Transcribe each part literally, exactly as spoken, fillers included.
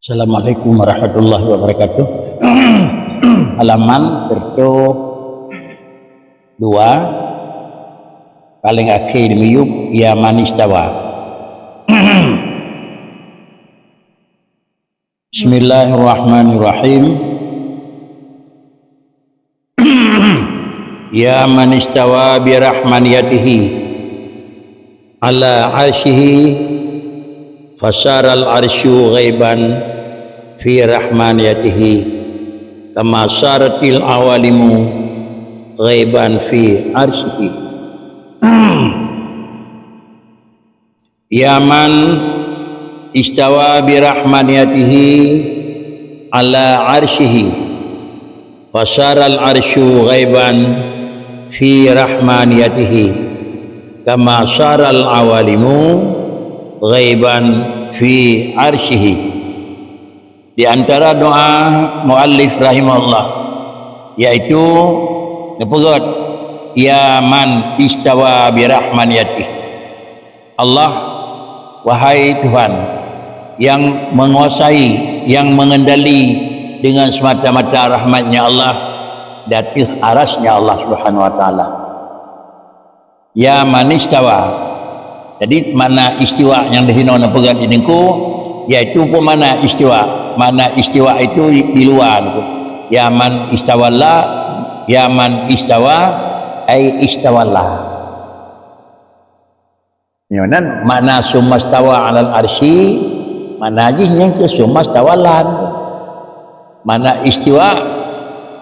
Assalamualaikum warahmatullahi wabarakatuh. Halaman seratus dua, paling akhir di miyub, ya man istawa. Bismillahirrahmanirrahim. Ya man istawa bi rahmaniyatihi ala arsyihi, fasaral arsyu ghaiban fi rahmaniyatihi, kama saratil awalimu ghaiban fi arsyihi. Ya man istawa bi rahmaniyatihi ala arsyihi, fasaral arsyu ghaiban fi rahmaniyatihi, kama saral awalimu ghaiban fi arsyihi. Di antara doa muallif rahimahullah, yaitu neupeugét, "Ya man istawa bi rahmaniyatih." Allah, wahai Tuhan, yang menguasai, yang mengendali dengan semata-mata rahmat-Nya Allah, di ateueh arasy-Nya Allah Subhanahu wa Taala. Ya man istawa. Jadi, makna istiwa nyang disinoe neupeugét di teungku, yaitu peue makna istiwa. Makna istiwa itu di, di luwa teungku. Ya man istawalla, ya man istawa, ai istawalla. Nyoe nan makna summastawa alal arsy, makna jih nyang keu summastawa lan. Makna istiwa,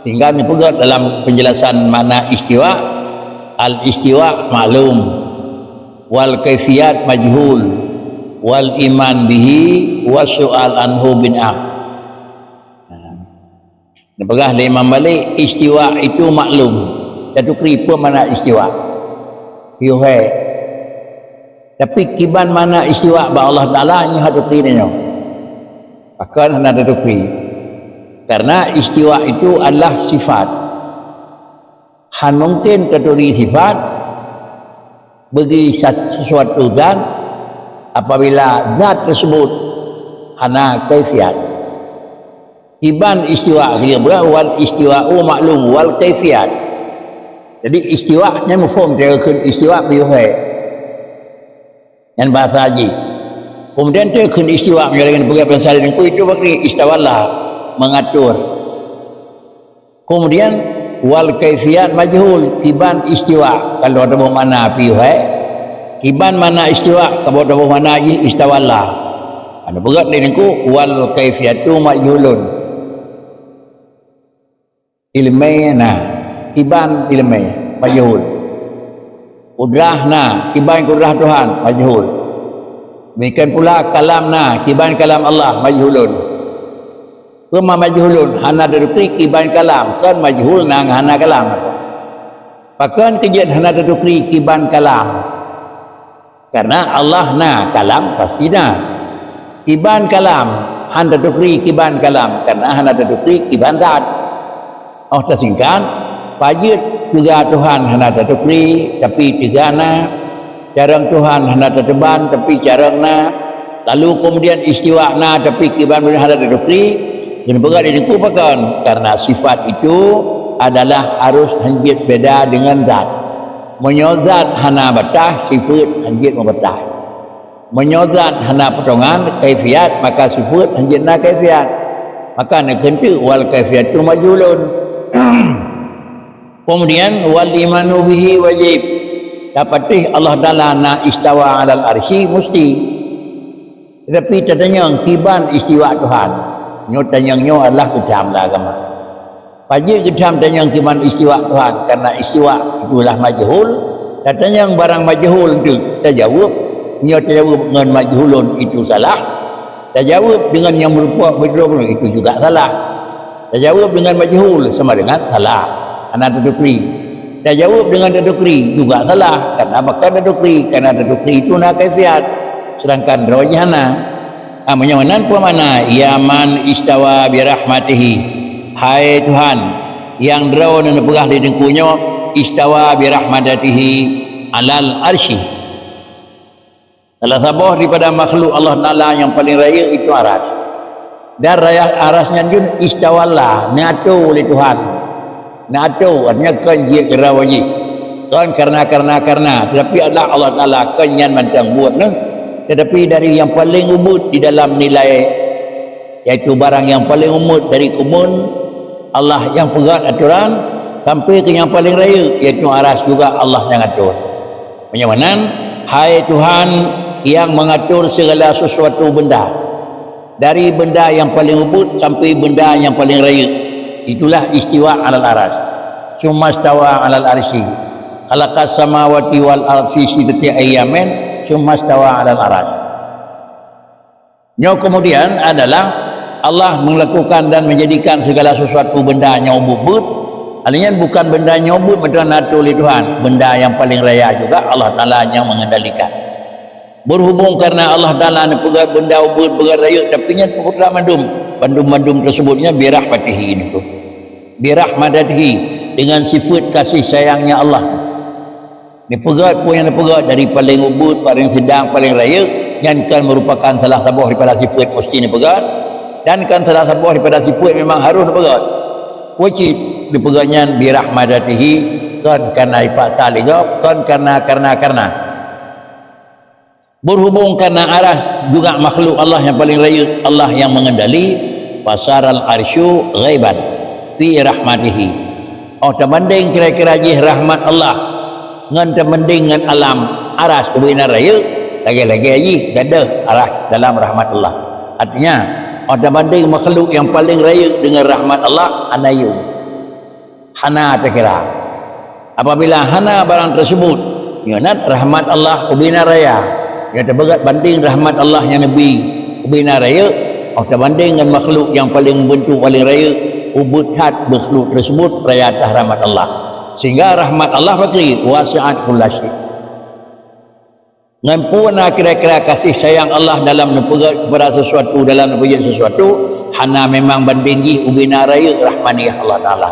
tinggai neupeugét dalam penjelasan makna istiwa, al istiwa maklum, wal kaifiyat majhul, wal iman bihi wa su'al anhu bid'ah. Neupeugah lé Imam Malik, istiwa itu maklum. Tatukri peue makna istiwa. Piôh hai. Tapi kiban makna istiwa bak Allah Taala nyoe hana tatukri nyoe. Pakon hana tatukri? Karena istiwa itu adalah sifat. Han mungkin tatukri sifat bagi sa-, sesuatu zat apabila zat tersebut hana kaifiat. Iban istiwa, dia berkata, "Wal istiwa'u maklum wal kaifiyat." Jadi, istiwa nyan muphom, dia kheun istiwa piôh hai. Nyan bahasa jih. Kemudian, dia kheun istiwa, meunyoe lagèe peugah bahasa laén, itu berarti istawalla, mengatur. Kemudian, wal kaifiyat majhul, kiban istiwa, kalau ada makna piôh hai. Kiban makna istiwa, kalau ada makna jih istawalla. Anu beugét lé teungku, wal kaifiyatu majhulun. Ileumèe na, kiban ileumèe, majhul. Kudrah na, kiban kudrah Tuhan, majhul. Demikian pula kalam na, kiban kalam Allah, majhulun. Peue makna majhulun, hana tatukri kiban kalam, kon majhul na ngon hana kalam. Pakon keu jeuet hana tatukri kiban kalam? Karena Allah na, kalam pasti na. Kiban kalam, han tatukri kiban kalam, karena hana tatukri kiban zat. Oh tasingkat, pajoh teuga Tuhan hana tatukri, tapi teuga na. Carông Tuhan hana tateuban, tapi carông na. Lalu kemudian istiwa na, tapi kiban bunoe hana tatukri. Nyan peugah di teungku pakon? Karena sifat itu adalah harus hanjeuet beda dengan zat. Meunyoe zat hana bataih, sifat hanjeuet meubatai. Meunyoe zat hana potongan, kaifiat, maka sifat hanjeuet na kaifiat. Maka na kheun teuk, wal kaifiyatu majhulun. Kemudian, wal imanu bihi wajib. Tapatéh Allah Taala na istawa alal arsy musti. Tetapi tatanyong kiban istiwa Tuhan. Nyoe tanyong nyoe adalah geutham lam agama. Pajoh geutham tanyong kiban istiwa Tuhan, karena istiwa itulah majhul. Tatanyong barang majhul tu, tajaweueb. Nyoe tajaweueb ngon majhulun, itu salah. Tajaweueb dengan nyang meurupa beudroe, itu juga salah. Tajaweueb dengan majhul sama dengan salah, hana tatukri. Tajaweueb dengan tatukri juga salah, karena pakon tatukri, karena tatukri itu na kaifiat, sedangkan droe jih hana. Ah, meunyoe meunan peue makna, "Ya man istawa bi rahmatihi." Hai Tuhan, nyang droe neupeugah lé teungku nyoe, "Istawa bi rahmatihi alal arsy." Salah saboh daripada makhluk Allah Taala nyang paling rayeuk itu aras. Dan raya aras nyan jun istawalla, neuato lé Tuhan. Neuato, artinya kon jeuet keudroe jih. Kon karena, karena, karena, tetapi adalah Allah Taala kon nyan mantong buet neuh. Tetapi dari yang paling ubit di dalam nilai, yaitu barang yang paling ubit dari kumun, Allah yang peugöt atoran, sampai ke yang paling rayeuk, yaitu aras juga Allah yang atur. Meunyoe meunan, hai Tuhan yang mengatur segala sesuatu benda, dari benda yang paling ubit sampai benda yang paling rayeuk. Itulah istiwa alal aras. Summa stawa alal arsy. Khalaqas samawati wal ardi fi sittati ayyamin, summa stawa alal aras. Nyoe kemudian adalah Allah melakukan dan menjadikan segala sesuatu benda nyang ubit-ubit. Hal nyan bukan benda nyang ubit mantong na ato lé Tuhan. Benda yang paling raya juga Allah Taala nyang mengendalikan. Berhubung karena Allah Taala neupeugöt benda ubit, peugöt rayeuk, tapi nyan putra mandum, bandum-bandum tersebut nyan birahmatihi niku. Birahmatihi, dengan sifat kasih sayangnya Allah. Neupeugöt peue nyang neupeugöt, dari paling ubit, paling sedang, paling rayeuk, nyan kan merupakan salah saboh daripada sifat mesti neupeugöt, dan kan salah saboh daripada sifat memang harus neupeugöt. Wajib neupeugöt nyan birahmatihi, kon karena dipaksa lé gob, kon karena, karena, karena. Berhubung karena aras juga makhluk Allah yang paling rayeuk, Allah yang mengendali, fasaral arsyu ghaiban fi rahmatihi. Oh tabanding kira-kira jih rahmat Allah ngon tabanding ngon alam aras ubena rayeuk, lagée-lagée jih gadôh aras dalam rahmat Allah. Artinya, oh tabanding makhluk yang paling rayeuk dengan rahmat Allah, hana yum. Hana takira. Apabila hana barang tersebut, nyoe nan rahmat Allah ubena raya. Nyoe teupeugöt banding rahmat Allah nyang neubi ubena rayeuk, oh tabanding ngon makhluk nyang paling bentuk paling rayeuk, ubit that makhluk tersebut raya atas rahmat Allah. Sehingga rahmat Allah pakri wasi'at kulla syai'. Ngon peue na kira-kira kasih sayang Allah dalam neupeugöt kepada sesuatu, dalam neupeubuet sesuatu, hana memang banding jih ubena rayeuk rahmaniah Allah Taala.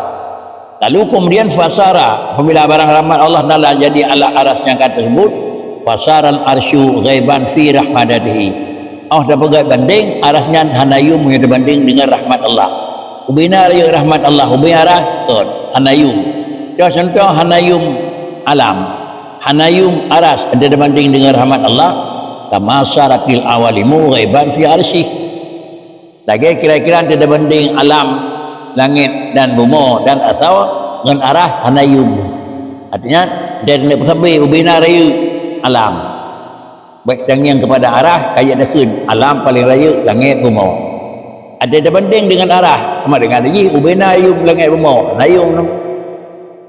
Lalu kemudian fasara, apabila barang rahmat Allah Taala jadi ala aras nyang ka teusebut, fasaral arsyu ghaiban fi rahmatihi. Oh tapeugöt banding, aras nyan hana yum meunyoe tabanding dengan rahmat Allah. Ubena rayeuk rahmat Allah, ubena aras kon, hana yum. Contoh hana yum alam. Hana yum aras anda banding dengan rahmat Allah, kama saratil awalimu ghaiban fi arsyih. Lagée kira-kira anda banding alam langét dan bumoe dan asoe ngon aras hana yum. Artinya, dan nak peusabe ubena rayeuk alam. Baik tangieng kepada aras, kayek nakheun alam paling rayeuk langét bumoe. Ada tabanding dengan aras, sama dengan jih ubena yum langét bumoe, hana yum.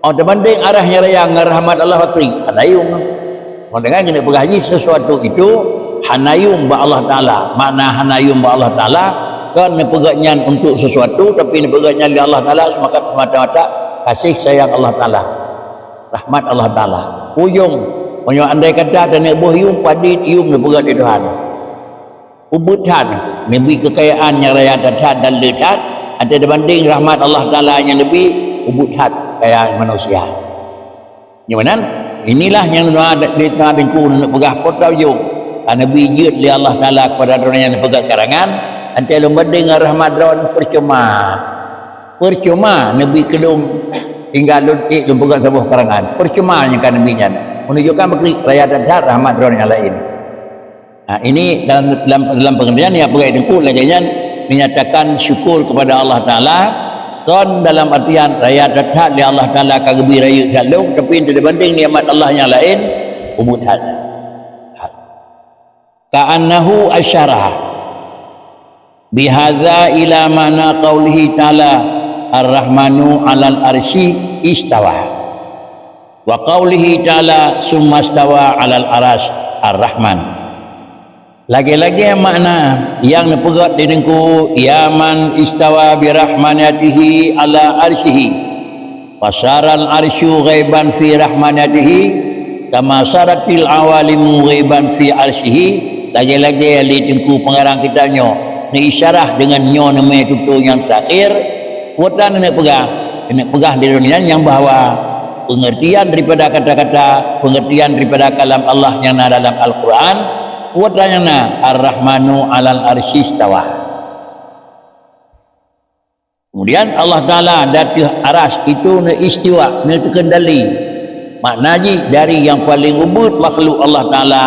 Oh tabanding aras nyang raya ngon rahmat Allah pakri, hana yum. Oh dengan keuneuk peugah jih sesuatu itu hana yum bak Allah Taala. Makna hana yum bak Allah Taala, kon neupeugah nyan untuk sesuatu, tapi neupeugah nyan lé Allah Taala semata-mata kasih sayang Allah Taala. Rahmat Allah Taala. Ujong, meunyoe andai kata taneuk boh yum, padit yum neupeugah lé Tuhan. Ubit that, neubi keukayaan nyang raya that dan le that, ata tabanding rahmat Allah Taala nyang neubi ubit that kaya manusia. Nyoe meunan, inilah nyang na di teungoh teungku neuneuk peugah peue ujong. Ka neubi jeuet lé Allah Taala kepada droe nyang neupeugah karangan, ata lôn banding ngon rahmat droe percuma. Percuma neubi keu lôn tinggai lôn ék lôn peugah saboh karangan. Percuma nyang ka neubi nyan. Menunjukkan beuklik raya that rahmat droe nyang laén. Ha, ini dalam, dalam, dalam pengertian nyang peugah teungku lagée nyan menyatakan syukur kepada Allah Taala, kon dalam artian raya that lé Allah Taala ka geubi rayeuk that lôn, tapi ata tabanding nikmat Allah nyang laén, ubit that. Ka'annahu asyara bihadza ila ma'na qaulihi ta'ala, "Ar-Rahmanu 'alal arsy istawa." Wa qaulihi ta'ala, "Tsummastawa 'alal 'arsy." Ar-Rahman. Lagée-lagée makna nyang neupeugét lé teungku, "Ya man istawa bi rahmatihi 'ala arsyihi, fasaral arsyu ghaiban fi rahmatihi, kama saratil 'awalimu ghaiban fi arsyihi." Lagée-lagée lé teungku pengarang kitab nyoe, neuisyarah deungon nyoe neumé tutoe nyang teurakhir, Peue tan keuneuk peugah? Keuneuk peugah lé droeneuh nyan nyang bahwa peungeurtian daripada kata-kata, peungeurtian daripada kalam Allah nyang na dalam Al-Qur'an, peue tan nyang na, "Ar-Rahmanu 'alal 'arsy istawa." Kemudian Allah Taala di ateueh Arasy itu neuistiwa, neuteukendali. Makna jih dari nyang paleng ubeuet makhluk Allah Taala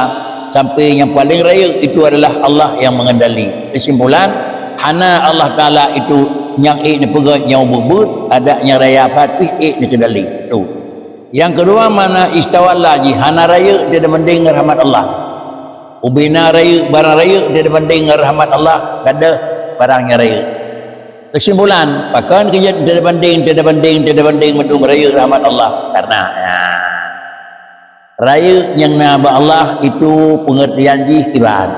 sampai nyang paleng rayeuk itu adalah Allah nyang mengendali. Kesimpulan, hana Allah Taala itu nyang ék neupeugét nyang ubeuet-ubeuet, adak nyang raya pat pih ék neuteukendali. Itu. Nyang keudua, makna istawa Allah jih hana rayeuk teudeubandeng ngon rahmat Allah. Ubena rayeuk, barang rayeuk teudeubandeng ngon rahmat Allah, gadôh barang nyang rayeuk. Kesimpulan, pakon keu jeuet teudeubandeng, teudeubandeng, teudeubandeng mandum rayeuk rahmat Allah? Karena, ya, rayeuk nyang na bak Allah itu peungeurtian jih kiban.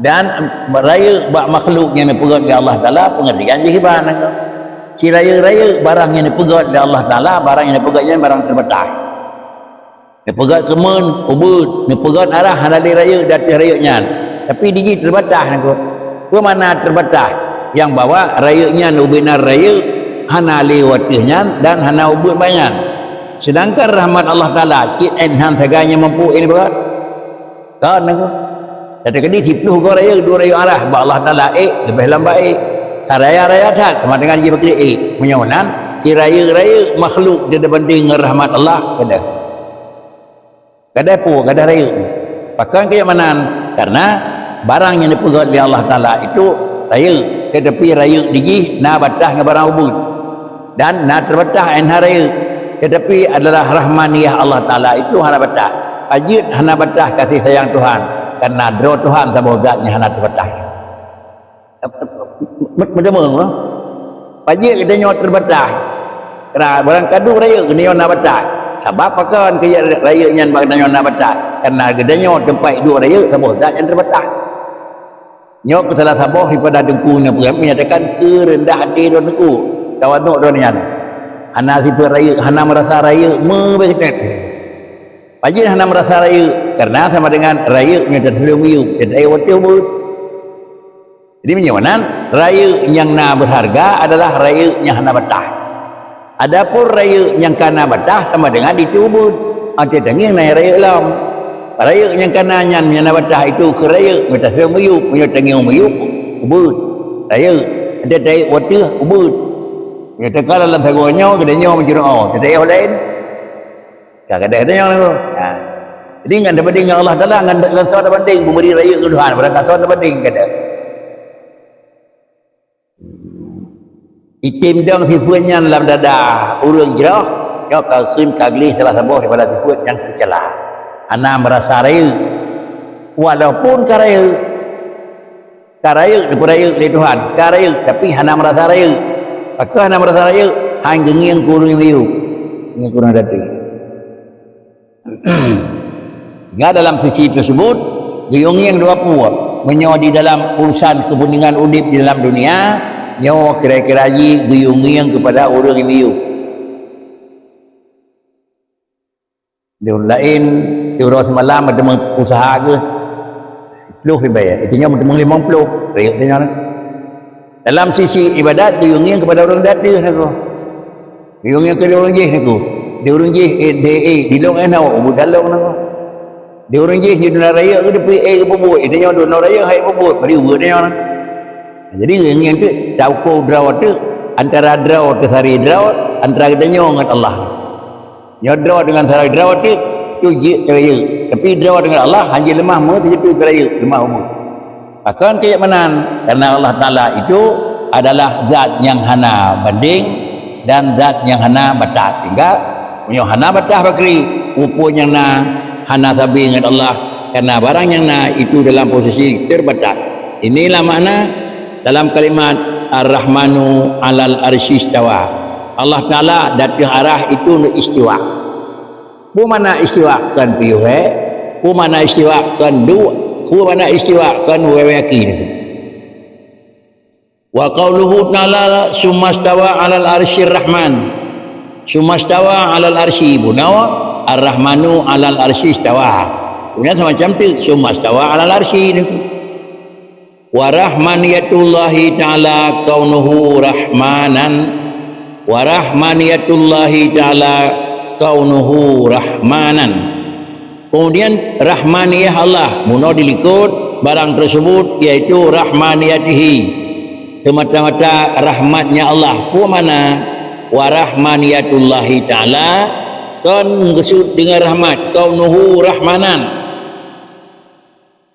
Dan rayeuk bak makhluk nyang neupeugét lé Allah Taala peungeurtian jih kiban. Sirayeuk-rayeuk barang nyang neupeugét lé Allah Taala, barang nyang neupeugét nyan barang teubatas. Neupeugét keumeun, ubeuet, neupeugét arah hana lé rayeuk di ateueh rayeuk nyan. Tapi di jih teubatas nyan keuh. Peue makna teubatas? Nyang bahwa rayeuk nyan ubena rayeuk hana lé u ateueh nyan dan hana ubeuet bak nyan. Sedangkan rahmat Allah Taala cit 'oh nan sagai nyang mampu ék neupeugét. Kon nyan keuh. Teukeudi siplôh goe rayeuk, dua rayeuk arah bak Allah Taala ék, leubeh lam baék. Saraya-raya that, sama dengan jih bakri ék. Meunyoe nan, sirayeuk-rayeuk makhluk teudeubandeng ngon rahmat Allah, gadôh. Gadôh peue, gadôh rayeuk. Pakon keu nyang meunan? Karena barang nyang neupeugét lé Allah Taala itu rayeuk, tetapi rayeuk di jih na batas ngon barang ubeuet. Dan na teubatas 'oh nan rayeuk. Tetapi adalah rahmaniah Allah Taala itu hana batas. Pajoh hana batas kasih sayang Tuhan, karena droe Tuhan saboh zat nyang hana teubatas. Meudeungoe, pajoh geutanyoe teubatas. Ra-, barang kadung rayeuk geutanyoe na batas. Sabab pakon keu rayeuk nyan bak geutanyoe na batas? Karena geutanyoe teumpat duek rayeuk saboh zat nyang teubatas. Nyoe keuh salah saboh daripada teungku nyang peugah menyatakan keureundah até droe teungku, tawaduk droe nyan. Hana sifeuet rayeuk, hana meurasa rayeuk meubeh that. Pajoh hana meurasa rayeuk, karena sama dengan rayeuk nyang teuseuleueng miyueb, teutai watée ubeuet. Jadi meunyoe nan, rayeuk nyang na beuharga adalah rayeuk nyang hana batas. Adapun rayeuk nyang ka na batas sama dengan itu ubeuet, até tangieng na rayeuk lom. Rayeuk nyang ka na nyan nyang na batas itu keu rayeuk, meunyoe taseuleueng miyueb, meunyoe tangieng miyueb, ubeuet, rayeuk, até taék watée ubeuet. Meunyoe teuka lam sagoe nyoe, geutanyoe meucureueng, até taék laén. Ka gadôh tanyoe lagoe. Ha. Jadi ngon teubandeng ngon Allah Taala, ngon, ngon soe teubandeng, peubri rayeuk keu Tuhan, barang ka soe teubandeng gadôh. Item dong sifeuet nyan lam dada ureuëng jroh, nyoe ka kheun ka gleh salah saboh daripada sifeuet nyang teucela. Hana meurasa rayeuk. Walaupun ka rayeuk, ka rayeuk, dipeurayeuk lé Tuhan, ka rayeuk, tapi hana meurasa rayeuk. Pakon hana meurasa rayeuk? Han geungieng keu ureuëng miyueb. Ngieng keu ureuëng até. Hingga dalam sisi tersebut, geuyue ngieng dua peue. Meunyoe di dalam urusan keupeuntengan udeb di dalam dunia, nyoe kira-kira jih geuyue ngieng keupada ureuëng miyueb. Di ureuëng laén, di uroe seumalam meuteumé useuha geuh, ploh ribèe, itu nyoe meuteumé limong ploh, rayeuk tanyoe. Dalam sisi ibadat, geuyue ngieng keupada ureuëng di ateueh nyan keuh. Geuyue ngieng keu ureuëng jéh nyan keuh. Di ureuëng jéh, eh, di, eh, di lôn, eh, na ubeuet dalong nyan keuh. Di ureuëng jéh, di duna rayeuk keuh, di, eh, geupeubuet, eh, tanyoe duna rayeuk hai peubuet, bari ubeuet tanyoe nyan. Jadi, geuyue ngieng teuk, tauko droe teuk, antara droe teusari droe, antara geutanyoe ngon Allah. Nyoe droe deungon sarai droe teuk, tu jeuet keu rayeuk. Tapi droe deungon Allah, hana jeuet leumah meuseuti keu rayeuk, leumah ubeuet. Pakon keu meunan? Karena Allah Taala itu adalah zat nyang hana bandeng dan zat nyang hana batas. Sehingga, meunyoe hana batas bakri, peue-peue nyang na hana sabe ngon Allah, karena barang nyang na itu dalam posisi terbatas. Inilah makna dalam kalimat Ar-Rahmanu 'alal 'arsy istawa. Allah Taala di ateueh Arasy itu neuistiwa. Peue makna istiwa? Kon piôh, eh? Peue makna istiwa? Kon duek. Peue makna istiwa? Kon wewe aki. Wa qauluhu ta'ala, "Tsummastawa 'alal 'arsyir rahman." Tsummastawa 'alal 'arsy, bunoe, "Ar-Rahmanu 'alal 'arsy istawa." Bunoe sama macam tu, "Tsummastawa 'alal 'arsy." Wa rahmaniyatullahi ta'ala kaunuhu rahmanan. Wa rahmaniyatullahi ta'ala kaunuhu rahmanan. Kemudian rahmaniyah Allah, bunoe dilikot barang tersebut, yaitu rahmaniyatihi. Semata-mata rahmatnya Allah. Peue makna wa rahmaniyatullahi ta'ala? Kon meukeusud deungon rahmat, kaunuhu rahmanan.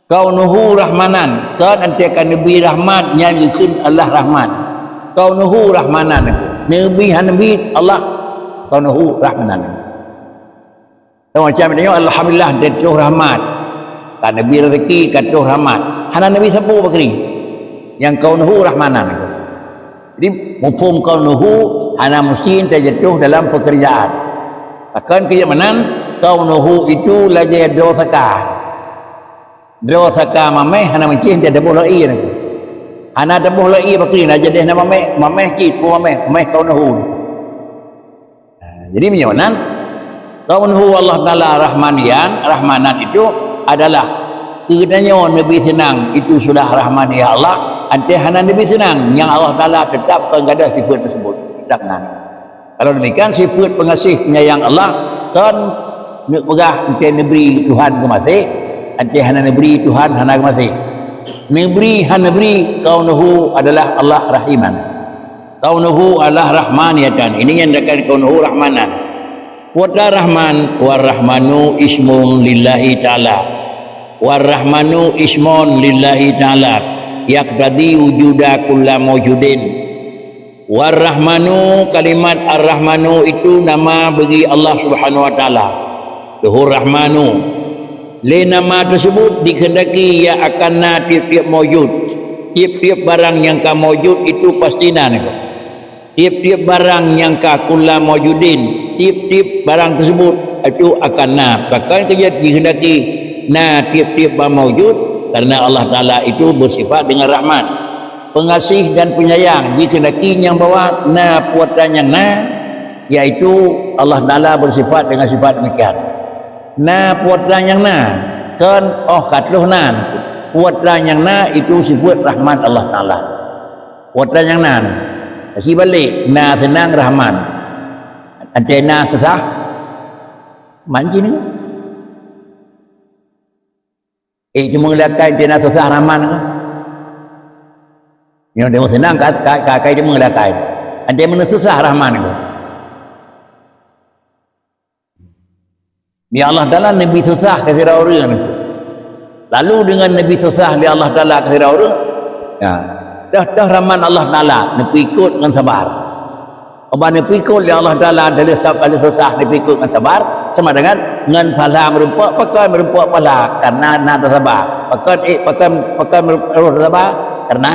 Kaunuhu rahmanan, kon anté ka neubi rahmat nyan geukheun Allah rahmat. Kaunuhu rahmanan, neubi han neubi Allah, kaunuhu rahmanan. Macam nyoe, alhamdulillah, teutroh rahmat. Ka neubi rezeki, ka troh rahmat. Hana neubi sapeue bakri. Nyang kaunuhu rahmanan. Jadi, mafhum kaunuhu hana mesti tajatuh dalam pekerjaan. Bahkan keu meunan, kaunuhu itu lagée droe saka. Droe saka mamèh hana meucih dia taboh lom ie. Hana taboh lom ie bakri, na jadi na mamèh, mamèh cit, peue mamèh, mamèh kaunuhu. Jadi meunyoe nan, kaunuhu Allah Taala rahmaniyan, rahmanan itu adalah geutanyoe neubi seunang, itu sudah rahmaniyah Allah, anté hana neubi seunang, nyang Allah Taala teutap kon gadôh sifeuet teusebut, teutap nan. Kalau demikian, sifeuet peungaséh penyayang Allah kon neupeugah anté neubri Tuhan geumaséh, anté hana neubri Tuhan hana geumaséh. Neubri hana neubri, kaunuhu adalah Allah rahiman. Kaunuhu Allah rahmaniyatan. Ini nyang dikatakan kaunuhu rahmanan. Kata Rahman, war Rahmanu ismun lillahi ta'ala. War Rahmanu ismun lillahi ta'ala. Yaqtadi wujuda kulla maujudin. War Rahmanu, kalimat Ar-Rahmanu itu nama bagi Allah Subhanahu wa Taala. Tuhur Rahmanu. Lé nama teusebut dikehendaki ia akan na tieb-tieb maujud. Tieb-tieb barang nyang ka maujud itu pasti na. Tieb-tieb barang nyang ka kulla maujudin, tieb-tieb barang teusebut itu akan na. Pakon keu jeuet dikehendaki na tieb-tieb barang maujud, karena Allah Taala itu beusifat dengan rahmat. Peungaséh dan peunyayang, dikehendaki nyang bahwa na peue atra nyang na, yaitu Allah Taala beusifat dengan sifat demikian. Na peue atra nyang na, kon óh ka troh nan. Peue atra nyang na itu sifeuet rahmat Allah Taala. Peue atra nyang na, akhé balek, na seunang rahmat. Anté na susah, man jih ni. Eh, cuma lé akai, anté na susah rahmat ke? Nyoe dia seunang ka, ka, ka, ka cuma lé akai. Anté meunan susah rahmat ke? Di Allah Taala neubi susah keu sidroe ureuëng. Lalu dengan neubi susah lé Allah Taala keu sidroe ureuëng, ya, toh-toh rahmat Allah Taala neupeuikot ngon sabar. Uban neupeuikot lé Allah Taala dari sab-, dari susah neupeuikot ngon sabar, sama dengan ngon pahala meurumpok, pakon meurumpok pahala, karena na teusabar. Pakon, eh, pakon, pakon meurumpok sabar, karena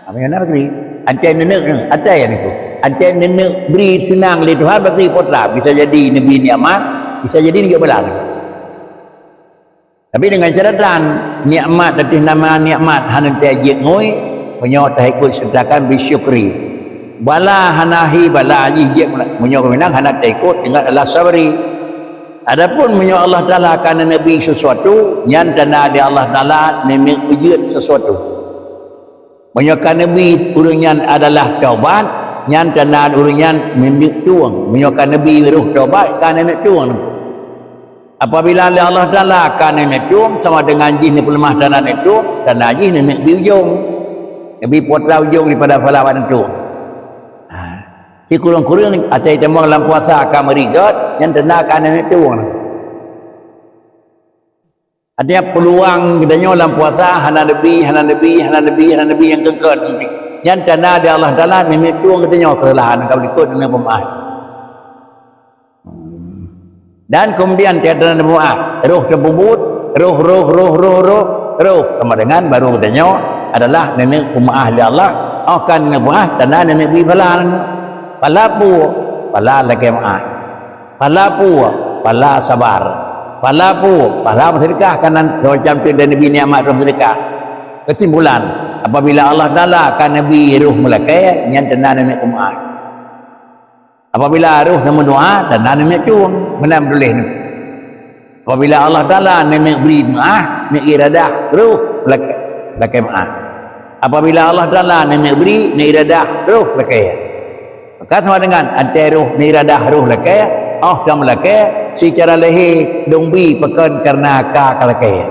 Amin, na bakri. Anté neuneuk, neuneuk, anté ya niku. Anté neuneuk bri seunang lé Tuhan bakri peue atra. Bisa jadi neubri nikmat, bisa jadi neujok bala. Tapi dengan catatan, nikmat ateueh nama nikmat hana tajeuet ngui, meunyoe taikot sertakan bisyukri. Bala hana hi bala jih jeuet, meunyoe keuminang hana taikot dengan Allah sabri. Adapun meunyoe Allah Taala ka neuneubri sesuatu, nyan tanda di Allah Taala neuneuk peujeuet sesuatu. Meunyoe ka neubi ureuëng nyan adalah taubat, nyan tanda ureuëng nyan neuneuk tueng. Meunyoe ka neubi roh taubat, ka neuneuk tueng. Apabila lé Allah Taala ka neuneuk tueng, sama dengan jih neupeuleumah tanda neuneuk tueng, tanda jih neuneuk bi ujong. Neubi peue atra ujong daripada pahala bak neuneuk tueng. Ha. Sikureueng-kureueng asai tamong lam puasa ka meurigat, nyan tanda ka neuneuk tueng. Artinya, peuluang geutanyoe lam puasa hana neubi, hana neubi, hana neubi, hana neubi nyang keungkot. Nyan tanda di Allah Taala neuneuk tueng geutanyoe keusalahan ka meulikot neuneuk peumaáh. Dan keumudian tieb-tieb neuneuk peumaáh, roh teupeubeuet, roh, roh, roh, roh, roh, roh, sama dengan baru geutanyoe adalah neuneuk peumaáh lé Allah. Óh ka neuneuk peumaáh, tanda neuneuk bi pahala. Pahala peue? Pahala lakée meuáh. Pahala peue? Pahala sabar. Pahala peue? Pahala meuseudeukah, kan nan macam tu dan neubi nikmat roh meuseudeukah. Kesimpulan, apabila Allah Taala ka neubi roh meulakée, nyan tanda neuneuk peumaáh. Apabila roh neumeudoá, tanda neuneuk tueng, meunan meutuléh nyoe. Apabila Allah Taala neuneuk bri meuáh, neuiradah roh lakée, lakée meuáh. Apabila Allah Taala neuneuk bri, neuiradah roh lakée. Maka sama dengan anté roh neuiradah roh lakée, óh ka meulakée, seucara lahé dong bi pakon kareuna ka, ka lakée.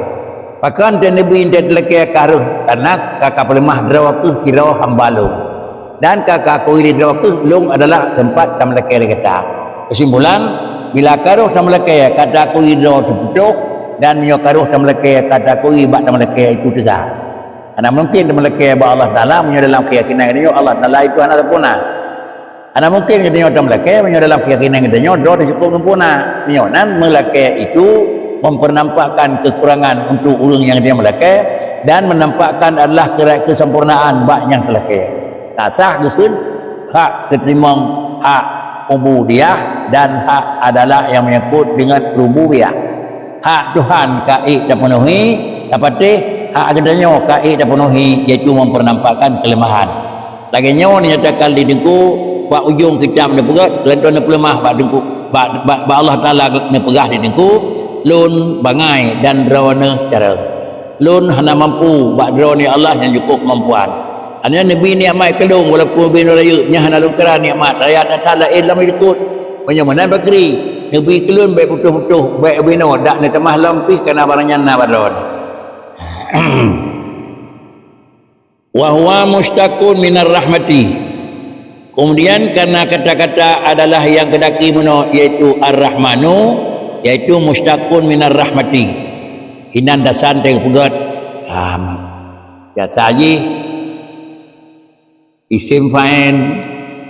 Pakon teuh Nabi teuh talakée ka rhoh, karna ka, ka peuleumah droe kheueh sidroe hamba Lôn, dan ka, ka akui lé droe kheueh Lôn adalah teumpat tameulakée lé gata. Keusimpulan, bila ka rhoh tameulakée ka taakui droe teupeutôh, dan meunyoe ka rhoh tameulakée ka taakui bak tameulakée itu teuga. Hana mungken tameulakée bak Allah Taala meunyoe dalam keuyakinan geutanyoe Allah Taala itu hana sempurna. Hana mungken geutanyoe tameulakée meunyoe dalam keuyakinan geutanyoe droe teuh cukôp sempurna. Meunyoe nan, meulakée itu mempernampakkan kekurangan untuk ureuëng nyang geutanyoe meulakée dan menampakkan adalah keurai keusempurnaan bak nyang teulakée. Ka sah geukheun hak teuteurimong, hak ubudiyah, dan hak adalah nyang menyangkut dengan rububiyah. Hak Tuhan ka ék tapeunuhi, tapatéh, hak geutanyoe ka ék tapeunuhi, yaitu mempernampakkan keuleumahan. Lagée nyoe neunyatakan lé Teungku bak ujong kitab neupeugah, lantong neupeuleumah bak Teungku, bak, bak, bak Allah Taala neupeugah lé Teungku, "Lôn bangai dan Droeneuh carông. Lôn hana mampu bak Droeneuh Allah nyang cukôp keumampuan." Hana neubi nikmat keu lôn walaupun ubé nyoe rayeuk, nyan hana lôn kira nikmat, raya that-that laén lam likot. Meunyoe meunan bakri, neubi keu lôn bék putôh-putôh, bék ubé nyoe dak neutamah lom pih, karna barang nyan na bak Droeneuh. Wa huwa mushtaqun minar rahmati. Kemudian karena kata-kata adalah yang keudaki bunoe, yaitu ar-rahmanu, yaitu mushtaqun minar rahmati. Inan dasan teupeugét rahmat. Biasa jih isim fa'il,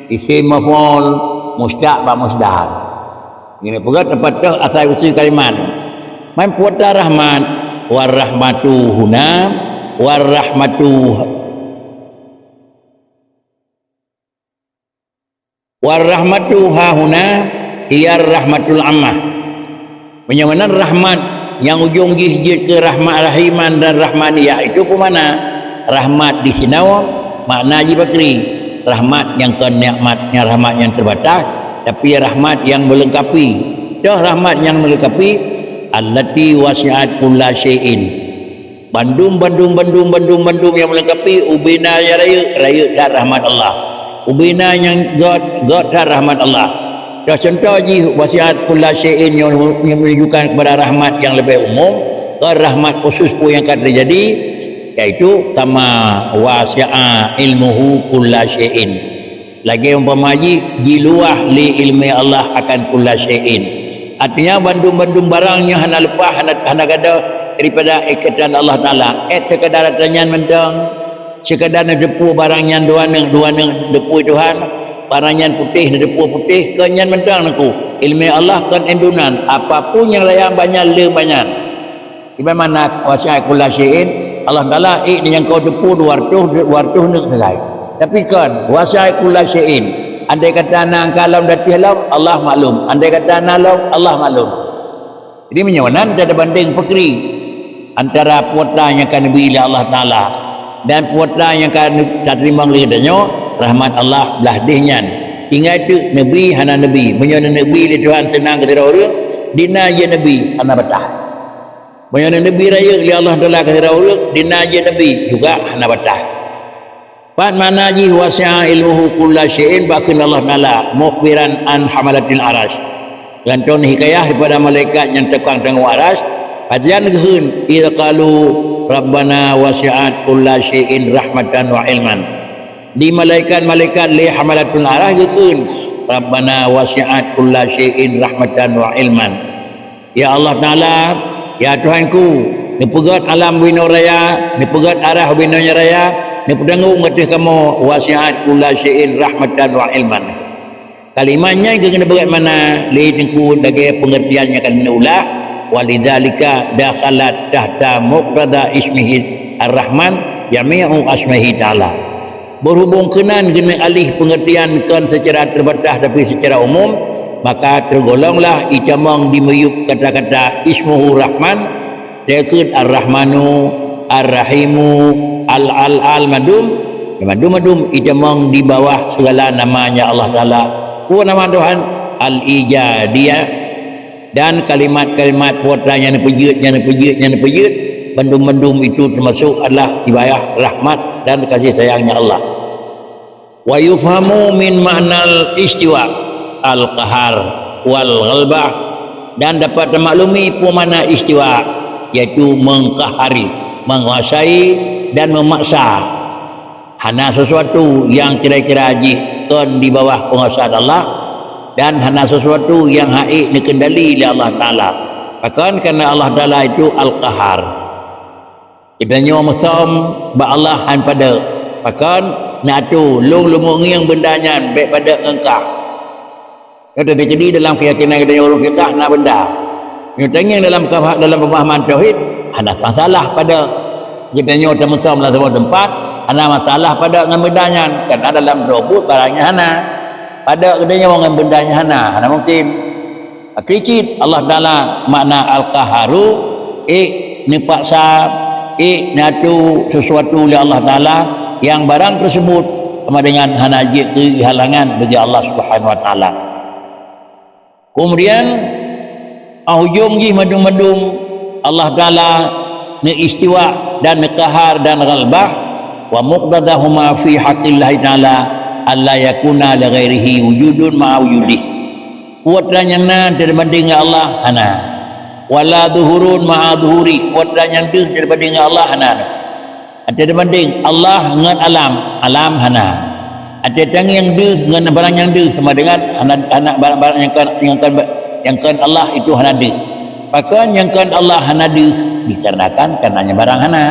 isim maf'ul, mushtaq bak musdar. Ini peugét teupatôh asai usul kalimat. Man putra rahmat, war rahmatu huna, war rahmatu, war rahmatu hahuna, hiya rahmatul ammah. Meunyoe meunan rahmat nyang ujong jih jeuet keu rahmat rahiman dan rahmaniyah, itu peue makna? Rahmat di sinoe makna jih bakri, rahmat nyang kon nikmat, nyang rahmat nyang teubatas, tapi rahmat nyang meulengkapi. Toh rahmat nyang meulengkapi, allati wasi'at kulla syai'in. Bandum, bandum, bandum, bandum, bandum nyang meulengkapi, ubena nyang rayeuk, rayeuk that rahmat Allah. Ubena nyang gét, gét that rahmat Allah. Dah contoh jih, wasi'at kulla syai'in nyang, nyang menunjukkan kepada rahmat yang lebih umum, ke rahmat khusus pun yang akan terjadi, yaitu kama wasi'a ilmuhu kulla syai'in. Lagée umpama jih, jiluwah lé ileumé Allah akan kulla syai'in. Artinya, bandum-bandum barang nyan hana leupah, hana, hana gadôh daripada ikatan Allah Taala. Eh, sekadar ata nyan mantong, sekadar neuteupeue barang nyan dua neuk, dua neuk neuteupeue Tuhan, barang nyan putéh neuteupeue putéh, kon nyan mantong neuk. Ileumé Allah kon indunan, apapun nyang raya banyan, le banyan. Iban makna wasi'a kulla syai'in, Allah Taala ék nyang kau teupeue dua reutôh, dua reutôh neuk sagai. Tapi kon, wasi'a kulla syai'in. Andai kata na angka lom datéh lom, Allah maklum. Andai kata na lom, Allah maklum. Jadi, meunyoe nan tabandeng peukri antara putra nyang ka neubi lé Allah Taala dan putra nyang ka neu-, tateurimong lé geutanyoe, rahmat Allah blah deh nyan. Tinggai teuk neubi hana neubi. Meunyoe neubi lé Tuhan seunang keu sidroe ureuëng, dina jih neubi hana batas. Meunyoe neubi rayeuk lé Allah Taala keu sidroe ureuëng, dina jih neubi juga hana batas. Pat makna jih wasi'a ilmuhu kulla syai'in, bak kheun Allah Taala mukhbiran an hamalatil arasy. Lantong hikayah daripada malaikat nyang tukang tanggong arasy, pajan geukheun, "Idz qalu rabbana wasi'at kulla syai'in rahmatan wa ilman." Di malaikat-malaikat lé hamalatul arasy geukheun, "Rabbana wasi'at kulla syai'in rahmatan wa ilman." Ya Allah Taala, ya Tuhanku, neupeugét alam binoe raya, neupeugét arasy binoe nyang raya, neupeutanggong ateueh kamoe, wasi'at kulla syai'in rahmatan wa ilman. Kalimat nyan geukeuneuk beuet makna lé Teungku lagée peungeurtian nyang ka lheueh ulah, walidzalika dakhalat tahta muqtada ismihi Ar-Rahman jami'u asma'ihi ta'ala. Berhubung keunan geuneuk alih peungeurtian kon seucara teubatas tapi seucara umum, maka teugolonglah itamong di miyueb kata-kata ismuhu Rahman, Teukeut Ar-Rahmanu, Ar-Rahimu, Al-Al-Al mandum, mandum-mandum itamong di bawah segala nama-Nya Allah Taala. Peue nama Tuhan? Al-Ijadiyah. Dan kalimat-kalimat putra nyang neupeujeuet, nyang neupeujeuet, nyang neupeujeuet, bandum-bandum itu teumasok adalah ibadah rahmat dan kasih sayang-Nya Allah. Wa yufhamu min ma'nal istiwa al-qahar wal ghalbah, dan dapat tamaklumi peue makna istiwa, yaitu mengkahari, menguasai dan memaksa. Hana sesuatu yang kira-kira jih kon di bawah penguasaan Allah, dan hana sesuatu yang hak ék dikendali lé Allah Taala. Pakon? Karena Allah Taala itu Al-Qahar. Geutanyoe meusom bak Allah han padé. Pakon? Neutô lôn leumo ngieng beunda nyan bék padé ngon kah. Nyoe teukeudi dalam keuyakinan geutanyoe ureuëng fiqah na beunda. Nyoe tangieng dalam kaba-, dalam pemahaman tauhid, hana masalah padé geutanyoe tameusom lam saboh teumpat, hana masalah padé ngon beunda nyan, karena dalam droe buet barang nyan hana. Padé geutanyoe ngon beunda nyan hana, hana mungkin. Kricit Allah Taala makna Al-Qaharu, ék neupaksa, ék neutô sesuatu lé Allah Taala yang barang tersebut sama dengan hana jeuet keu halangan bagi Allah Subhanahu Wa Taala. Kemudian, ah, ujong jih mandum-mandum Allah Taala neuistiwa dan neukahar dan ghalbah, wa muqtadahuma fi haqqillahi taala alla yakuna li ghairihi wujudun ma'a wujudih. Kuat dan nyang na teubanding ngon Allah hana. Wala zuhurun ma'a zuhuri, kuat dan nyang deuh teubanding ngon Allah hana. Ante teubanding Allah ngon alam, alam hana. Ante tangieng deuh ngon barang nyang deuh sama dengan hana, hana barang-barang nyang kon, nyang kon, nyang kon Allah itu hana deuh. Pakon nyang kon Allah hana deuh? Dikarenakan, karena nyang barang hana.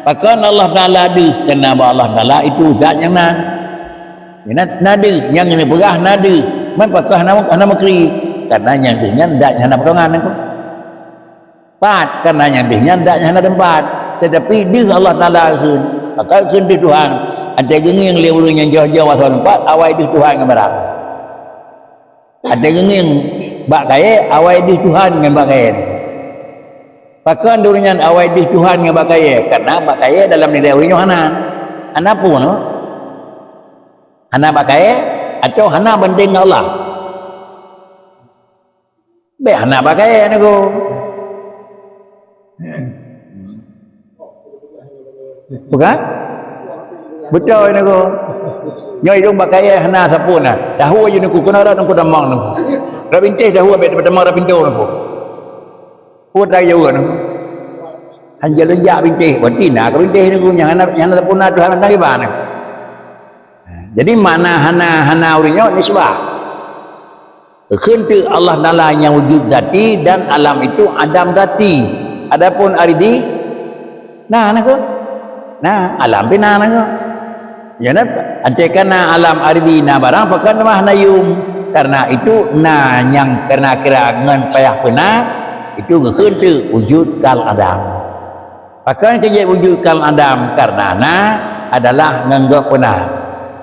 Pakon Allah Taala deuh? Karena bahwa Allah Taala itu zat nyang na. Na, na deuh, nyang neupeugah na deuh. Man pakon hana, hana meukri? Karena nyang deuh nyan zat nyang hana potongan nyan. Pat, karena nyang deuh nyan zat nyang hana teumpat. Tetapi deuh Allah Taala kheun, maka kheun deuh Tuhan. Ante geungieng lé ureuëng nyang jauh-jauh asai teumpat, awai deuh Tuhan ngon barang. Ante geungieng bak kayée, awai deuh Tuhan ngon bak kayée. Pakon ureuëng nyan awai deuh Tuhan ngon bak kayée? Karena bak kayée dalam nilai ureuëng nyoe hana. Hana peue nyoe? Hana bak kayée atau hana banding ngon Allah? Bék hana bak kayée nyoe. Bukan? Beutôi nyoe. Nyoe idong bak kayée hana sapeue na. Tahu aja nyoe, keunoe rot nyoe tamong nyoe. Rot bintéh tahu abéh tamong rot pintoe nyoe. Peue tajaweueb nyoe? Hanjeuet lôn jak bintéh, berarti na keu bintéh nyoe nyang hana, nyang hana sapeue na Tuhan hana kiban nyoe. Jadi makna hana, hana ureuëng nyoe nisbah. Kheun teuk Allah Taala nyang wujud zati dan alam itu adam zati. Adapun aridi, na, na keuh? Na, alam pih na, na keuh? Nyan, ante kana alam aridi na barang, pakon teuma hana yum? Karena itu na nyang kira-kira ngon payah peuna, itu geukheun teuk wujud kal adam. Pakon keu jeuet wujud kal adam? Karena na adalah ngon gob peuna.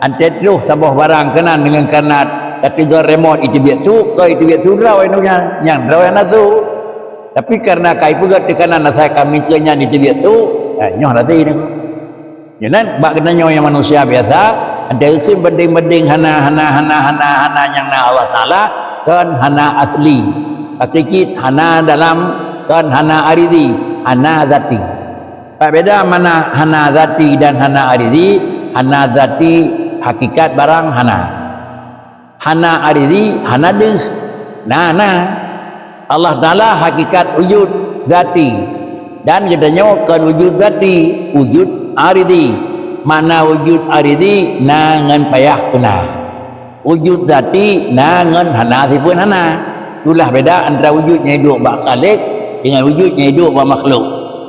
Ante troh saboh barang keunan deungon karnat, tapi gob remote iteubiet su, keu iteubiet su droe nyan, nyang droe hana su. Tapi karena ka ipeugét teukanan asai ka mikeue nyan iteubiet su, eh, nyoe lagée nyoe. Nyan bak geutanyoe nyang manusia biasa, ante kheun banding-banding hana, hana, hana, hana, hana nyang na Allah Taala, kon hana asli. Hakiki hana dalam, kon hana aridi, hana zati. Beda mana hana zati dan hana aridi? Hana zati hakikat barang hana. Hana aridi, hana deuh. Na, na. Allah Taala hakikat wujud zati. Dan geutanyoe kon wujud zati, wujud aridi. Mana wujud aridi na ngon payah peuna. Wujud zati na ngon hana sipeue hana. Itulah beda antara wujud nyang iduek bak Khalik dengan wujud nyang iduek bak makhluk.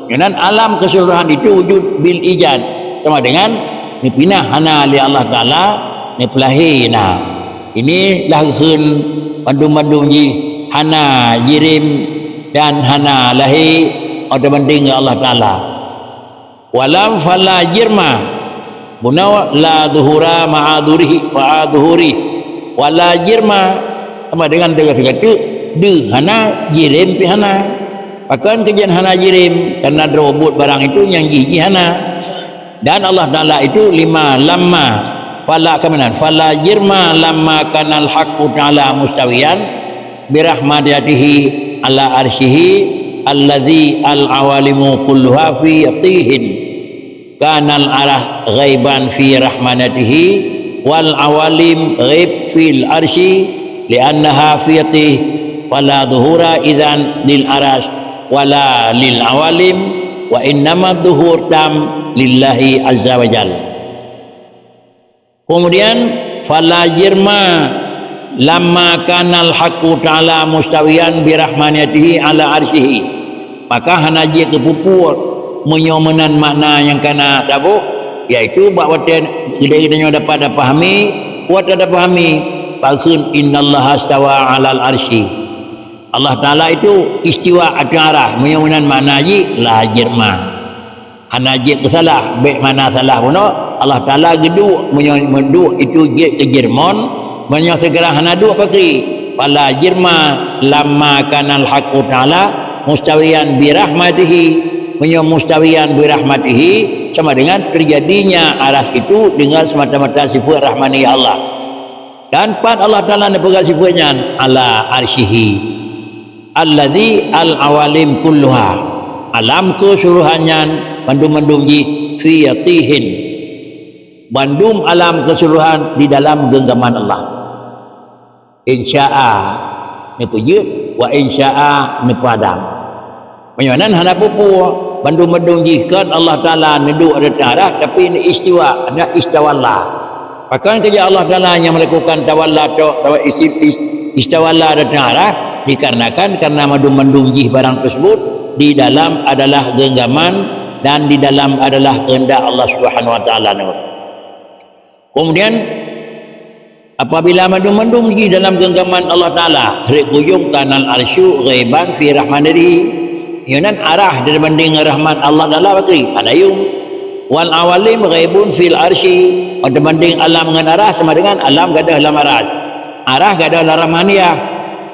Nyoe nan alam keseluruhan itu wujud bil ijad, sama dengan neupinah hana lé Allah Taala, neupeulahé na. Ini lah kheun bandum-bandum jih hana jirem dan hana lahé, atau banding ngon Allah Taala. Walam fala jirma. Bunoe la zuhura ma'a zuhurihi, ma'a zuhurihi. Wala jirma sama dengan teugah teuka teuk, deuh hana, jirem pih hana. Pakon keujeuen hana jirem? Karena droe buet barang itu nyang jih-jih hana. Dan Allah Taala itu lima lamma. Fala keumanan, fala jirma lamma kanal haqqu ta'ala mustawiyan birahmatihi ala arsyihi alladzi al-awalimu kulluha fi tihin. Kanal arah ghaiban fi rahmanatihi wal awalim ghaib fil arsyi li'annaha fi tih, fala zuhura idzan lil arasy wala lil awalim, wa innama dhuhur tam lillahi azza wa jal. Kemudian, fala jirma lamma kanal haqqu ta'ala mustawiyan birahmaniyatihi ala arsyihi. Maka hana jeuet keu pupuk meunyoe meunan makna nyang kana taboh, yaitu bak watée geutanyoe dapat tapahami, kuat tapahami, pakheun innallaha stawa alal arsy. Allah Ta'ala itu istiwa ateueh arah, meunyoe meunan makna jih la jirma. Hana jeuet keu salah, bék makna salah bunoe. Allah Ta'ala geuduek, meunyoe meuduek itu jeuet keu jirmon, meunyoe sekarang hana duek pakri. Fala jirma lamma kanal haqqu ta'ala mustawiyan birahmatihi. Meunyoe mustawiyan birahmatihi sama dengan terjadinya aras itu dengan semata-mata sifat rahmani Allah. Dan pat Allah Ta'ala neupeugah sifat nyan ala arsyihi. Alladzi al-awalim kulluha. Alam keseluruhan nyan bandum-bandum jih fi yatihin. Bandum alam keseluruhan di dalam genggaman Allah. Insya'a neupeujeuet, wa insya'a neupeuadam. Meunyoe nan hana peue-peue, bandum-bandum jih kon Allah Ta'ala neuduek ateueh arah, tapi istiwa, ada istawalla. Pakon keujak Allah Ta'ala nyang melakukan tawalla tok, tawa isti-, is-, istawalla ateueh arah, dikarenakan karena mandum-mandum jih barang tersebut di dalam adalah genggaman dan di dalam adalah kehendak Allah Subhanahu Wa Ta'ala. Kemudian, apabila mandum-mandum jih dalam genggaman Allah Ta'ala, rek kujong kanal arsyu ghaiban fi rahmanihi. Nyoe nan arah dibanding rahmat Allah Ta'ala bakri, ada yum. Wal awalim ghaibun fil arsy. Dibanding alam ngon arah sama dengan alam gadoh lam arah. Arah gadoh lam rahmaniyah.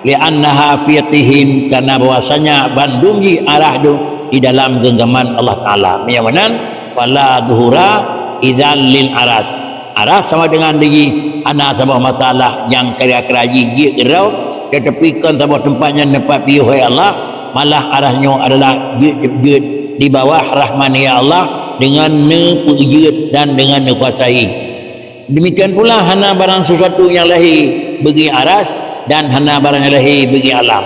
Li'annaha fi yatihim, karena bahwasanya bandum jih arah tu di dalam genggaman Allah Ta'ala. Meunyoe meunan, fala dhuhura idzan lil aras. Arah sama dengan diri, hana saboh masalah nyang kira-kira jih jeuet keudroe, tetapi kon saboh teumpat nyang teumpat piôh, hai Allah, malah arah nyoe adalah jeuet-jeuet di bawah rahmani Allah dengan neupeujeuet dan dengan neukuasai. Demikian pula hana barang sesuatu nyang lahé bagi aras dan hana barang nyang lahé bagi alam.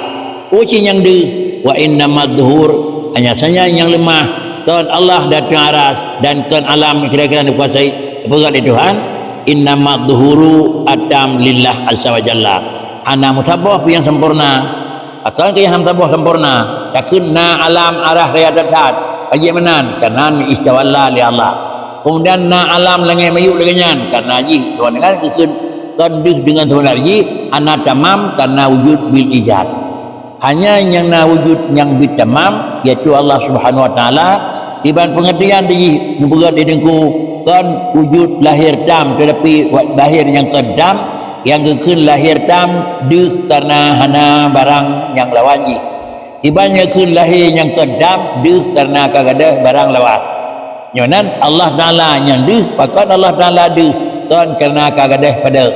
Uci nyang deuh, wa innamad dhuhur, hanya saja nyang leumah, kon Allah datang aras dan kon alam kira-kira dikuasai, peugah lé Tuhan, innamad dhuhuru atam lillah azza wa jalla. Hana meusaboh pih nyang sempurna, akan keu nyang hana meusaboh sempurna, takheun na alam arah raya that-that, bagi meunan, karena istawalla lé Allah. Kemudian na alam langét miyueb lagée nyan, karena jih, sama dengan geukheun kon deuh dengan sebenar jih, hana tamam karena wujud bil ijad. Hanya nyang na wujud nyang bit tamam, yaitu Allah Subhanahu Wa Taala. Iban pengertian jih neupeugah di teungku, kon wujud lahir tam, tetapi wa-, lahir nyang kon tam, nyang geukheun lahir tam deuh karena hana barang nyang lawan jih. Iban nyang kheun lahé nyang kon tam deuh karena ka gadôh barang lawan. Nyoe nan Allah Taala nyang deuh, pakon Allah Taala deuh, kon karena ka gadôh padub.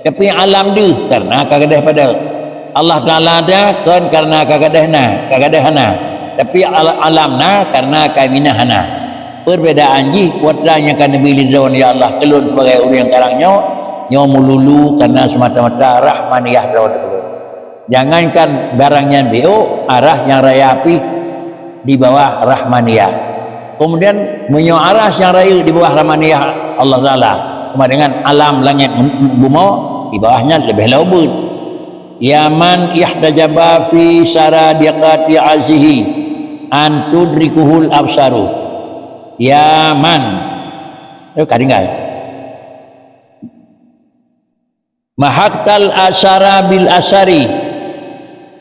Tapi alam deuh karena ka gadôh padub. Allah Taala dah kon karena ka gadôh na, ka gadôh hana. Tapi al-, alam na karena ka minah hana. Perbedaan jih kuasa nyang ka neubi lé Droe, ya Allah, keu lôn sebagai ureuëng nyang karang nyoe, nyoe meululu karena semata-mata rahmaniyah Droe keu lôn. Jangankan barang nyan biôk, arah nyang raya pih di bawah rahmaniyah. Kemudian, meunyoe arah nyang raya di bawah rahmaniyah Allah Taala, sama dengan alam langét bumoe, di bawahnya leubeh laôt beuet. Ya man ihtajaba fi saradiqati azihi an tudrikuhul absaru. Ya man. Eh, ka tinggai. Mahaktal asara bil asari.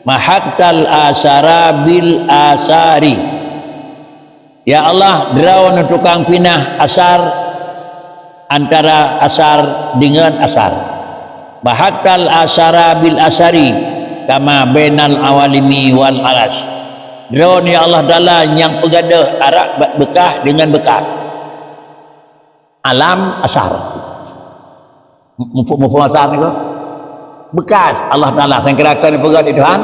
Mahaktal asara bil asari. Ya Allah, Droe neutukang pinah asar antara asar deungon asar. Mahaktal asara bil asari kama bainal awalimi wal aras. Droe, ya Allah Taala, nyang peugadôh arah be-, beukah deungon beukah. Alam asar. Muphom-, muphom asar niko? Bekas Allah Taala, sangkira keu neupeugah di Tuhan.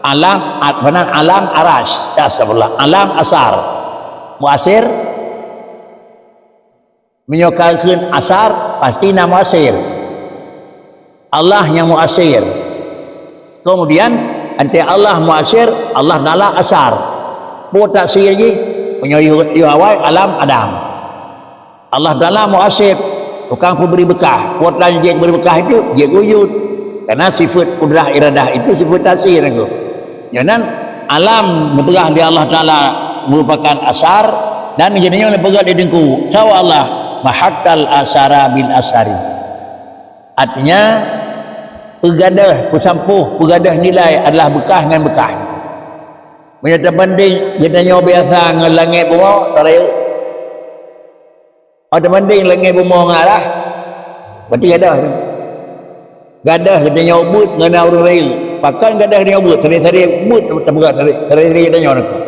Alam, a-, apa nan? Alam aras. Ya, astagfirullah. Alam asar. Muasir. Meunyoe ka kheun asar, pasti na muasir. Allah nyang muasir. Kemudian, Antara Allah muasir, Allah Taala asar. Peue tafsir jih? Meunyoe yôh, yôh awai alam Adam. Allah Taala muasir, tukang peubri beukah. Peue tafsir jih peubri beukah itu? Jih wujud. Karena sifat kudrah iradah itu sifat tafsir aku. Nyoe nan alam neupeugah lé Allah Taala merupakan asar dan geutanyoe neupeugah di teungku. Sawa Allah, mahakkal asara bil asari. Artinya, peugadôh, peusampôh, peugadôh nilai adalah beukah ngon beukah. Meunyoe teubandéng geutanyoe biasa ngon langét bumoe, sarayeuek. Oh, teubandéng langét bumoe ngon arah, berarti gadôh tu. Gadôh geutanyoe ubeuet ngon na ureuëng rayeuk. Pakon gadôh geutanyoe ubeuet? Sabe-sabe ubeuet tapeugah sabe-sabe geutanyoe nangku.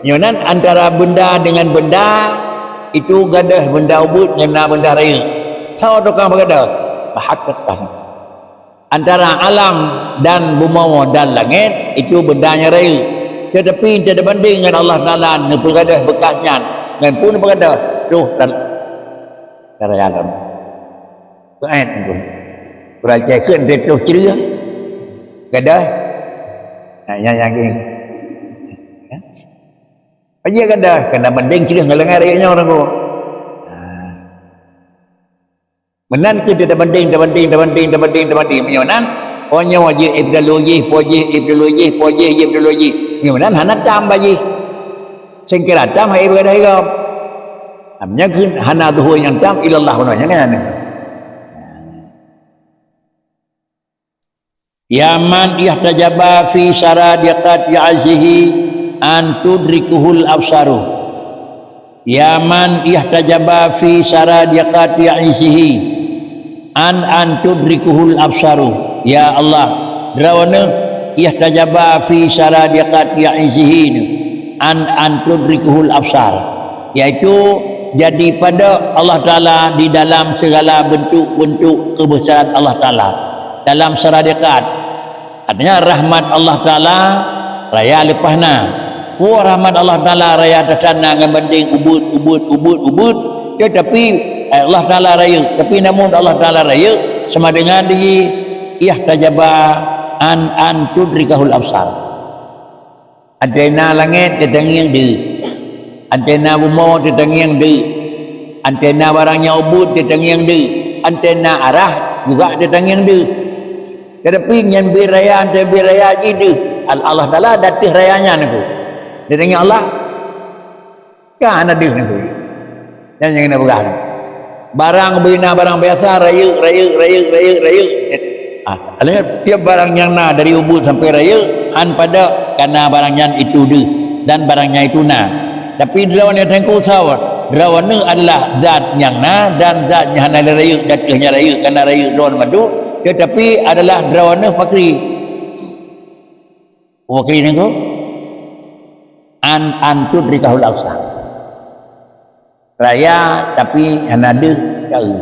Nyoe nan antara benda dengan benda, itu gadôh benda ubeuet ngon na benda rayeuk. Sawa tukang peugadôh? Mahakkal. Antara alam dan bumoe dan langét, itu benda nyang rayeuk. Teutapi, teubandéng ngon Allah Taala neupeugadôh beukah nyan, ngon peue neupeugadôh? Roh dan, dan alam. Keuet nangku. Ureuëng Aceh kheun teutoh creueh. Gadôh. Nah, nyang, nyang gini. Aja gadôh, kena bandéng creueh ngon langét rayeuk nyoe nangku. Nah. Meunan keuh teubandéng, teubandéng, teubandéng, teubandéng, teubandéng. Meunyoe nan, oh nyoe jih ibdalu jih, po jih ibdalu jih, po jih, jih ibdalu jih. Meunyoe nan hana tam bak jih. Sengkira tam hai ibadah igam. Am nyan keuh hana zuhur nyang tam ilallah bunoe nyang nyan. Ya man ihtajaba fi saradiqati izzihi an tudrikuhul absaru. Ya man ihtajaba fi saradiqati izzihi an, an tudrikuhul absaru. Ya Allah, droeneuh ihtajaba fi saradiqati izzihi an, an tudrikuhul absar. Yaitu jadi pada Allah Taala di dalam segala bentuk-bentuk kebesaran Allah Taala. Dalam saradiqat, artinya rahmat Allah Taala raya leupah na. Peue rahmat Allah Taala raya that-that na ngon bandéng ubeuet, ubeuet, ubeuet, ubeuet. Teutapi Allah Taala rayeuk. Tapi namun Allah Taala rayeuk, sama dengan di ihtajaba an, an tudrikahul absar. Antara langét teutangieng deuh. Antara bumoe teutangieng deuh. Antara barang nyang ubeuet teutangieng deuh. Antara arah juga teutangieng deuh. Teutapi nyan bit raya, antara bit raya jih deuh. Al-, Allah Taala di ateueh raya nyan aku. Teutangieng Allah? Kan hana deuh nangku. Nyan nyang na peugah nyoe. Barang bina barang biasa, rayeuk, rayeuk, rayeuk, rayeuk, rayeuk. Ah, alheuh tiep barang nyang na dari ubeuet sampai rayeuk, han pada kana barang nyan itu deuh dan barang nyan itu na. Tapi droeneuh teungku sawa, droeneuh adalah zat nyang na dan zat nyang hana lé rayeuk, di ateueh nyan rayeuk, kana rayeuk droeneuh mandum, teutapi adalah droeneuh pakri. Pakri nangku? An, an tudrikahul absar. Raya tapi hana deuh taeu.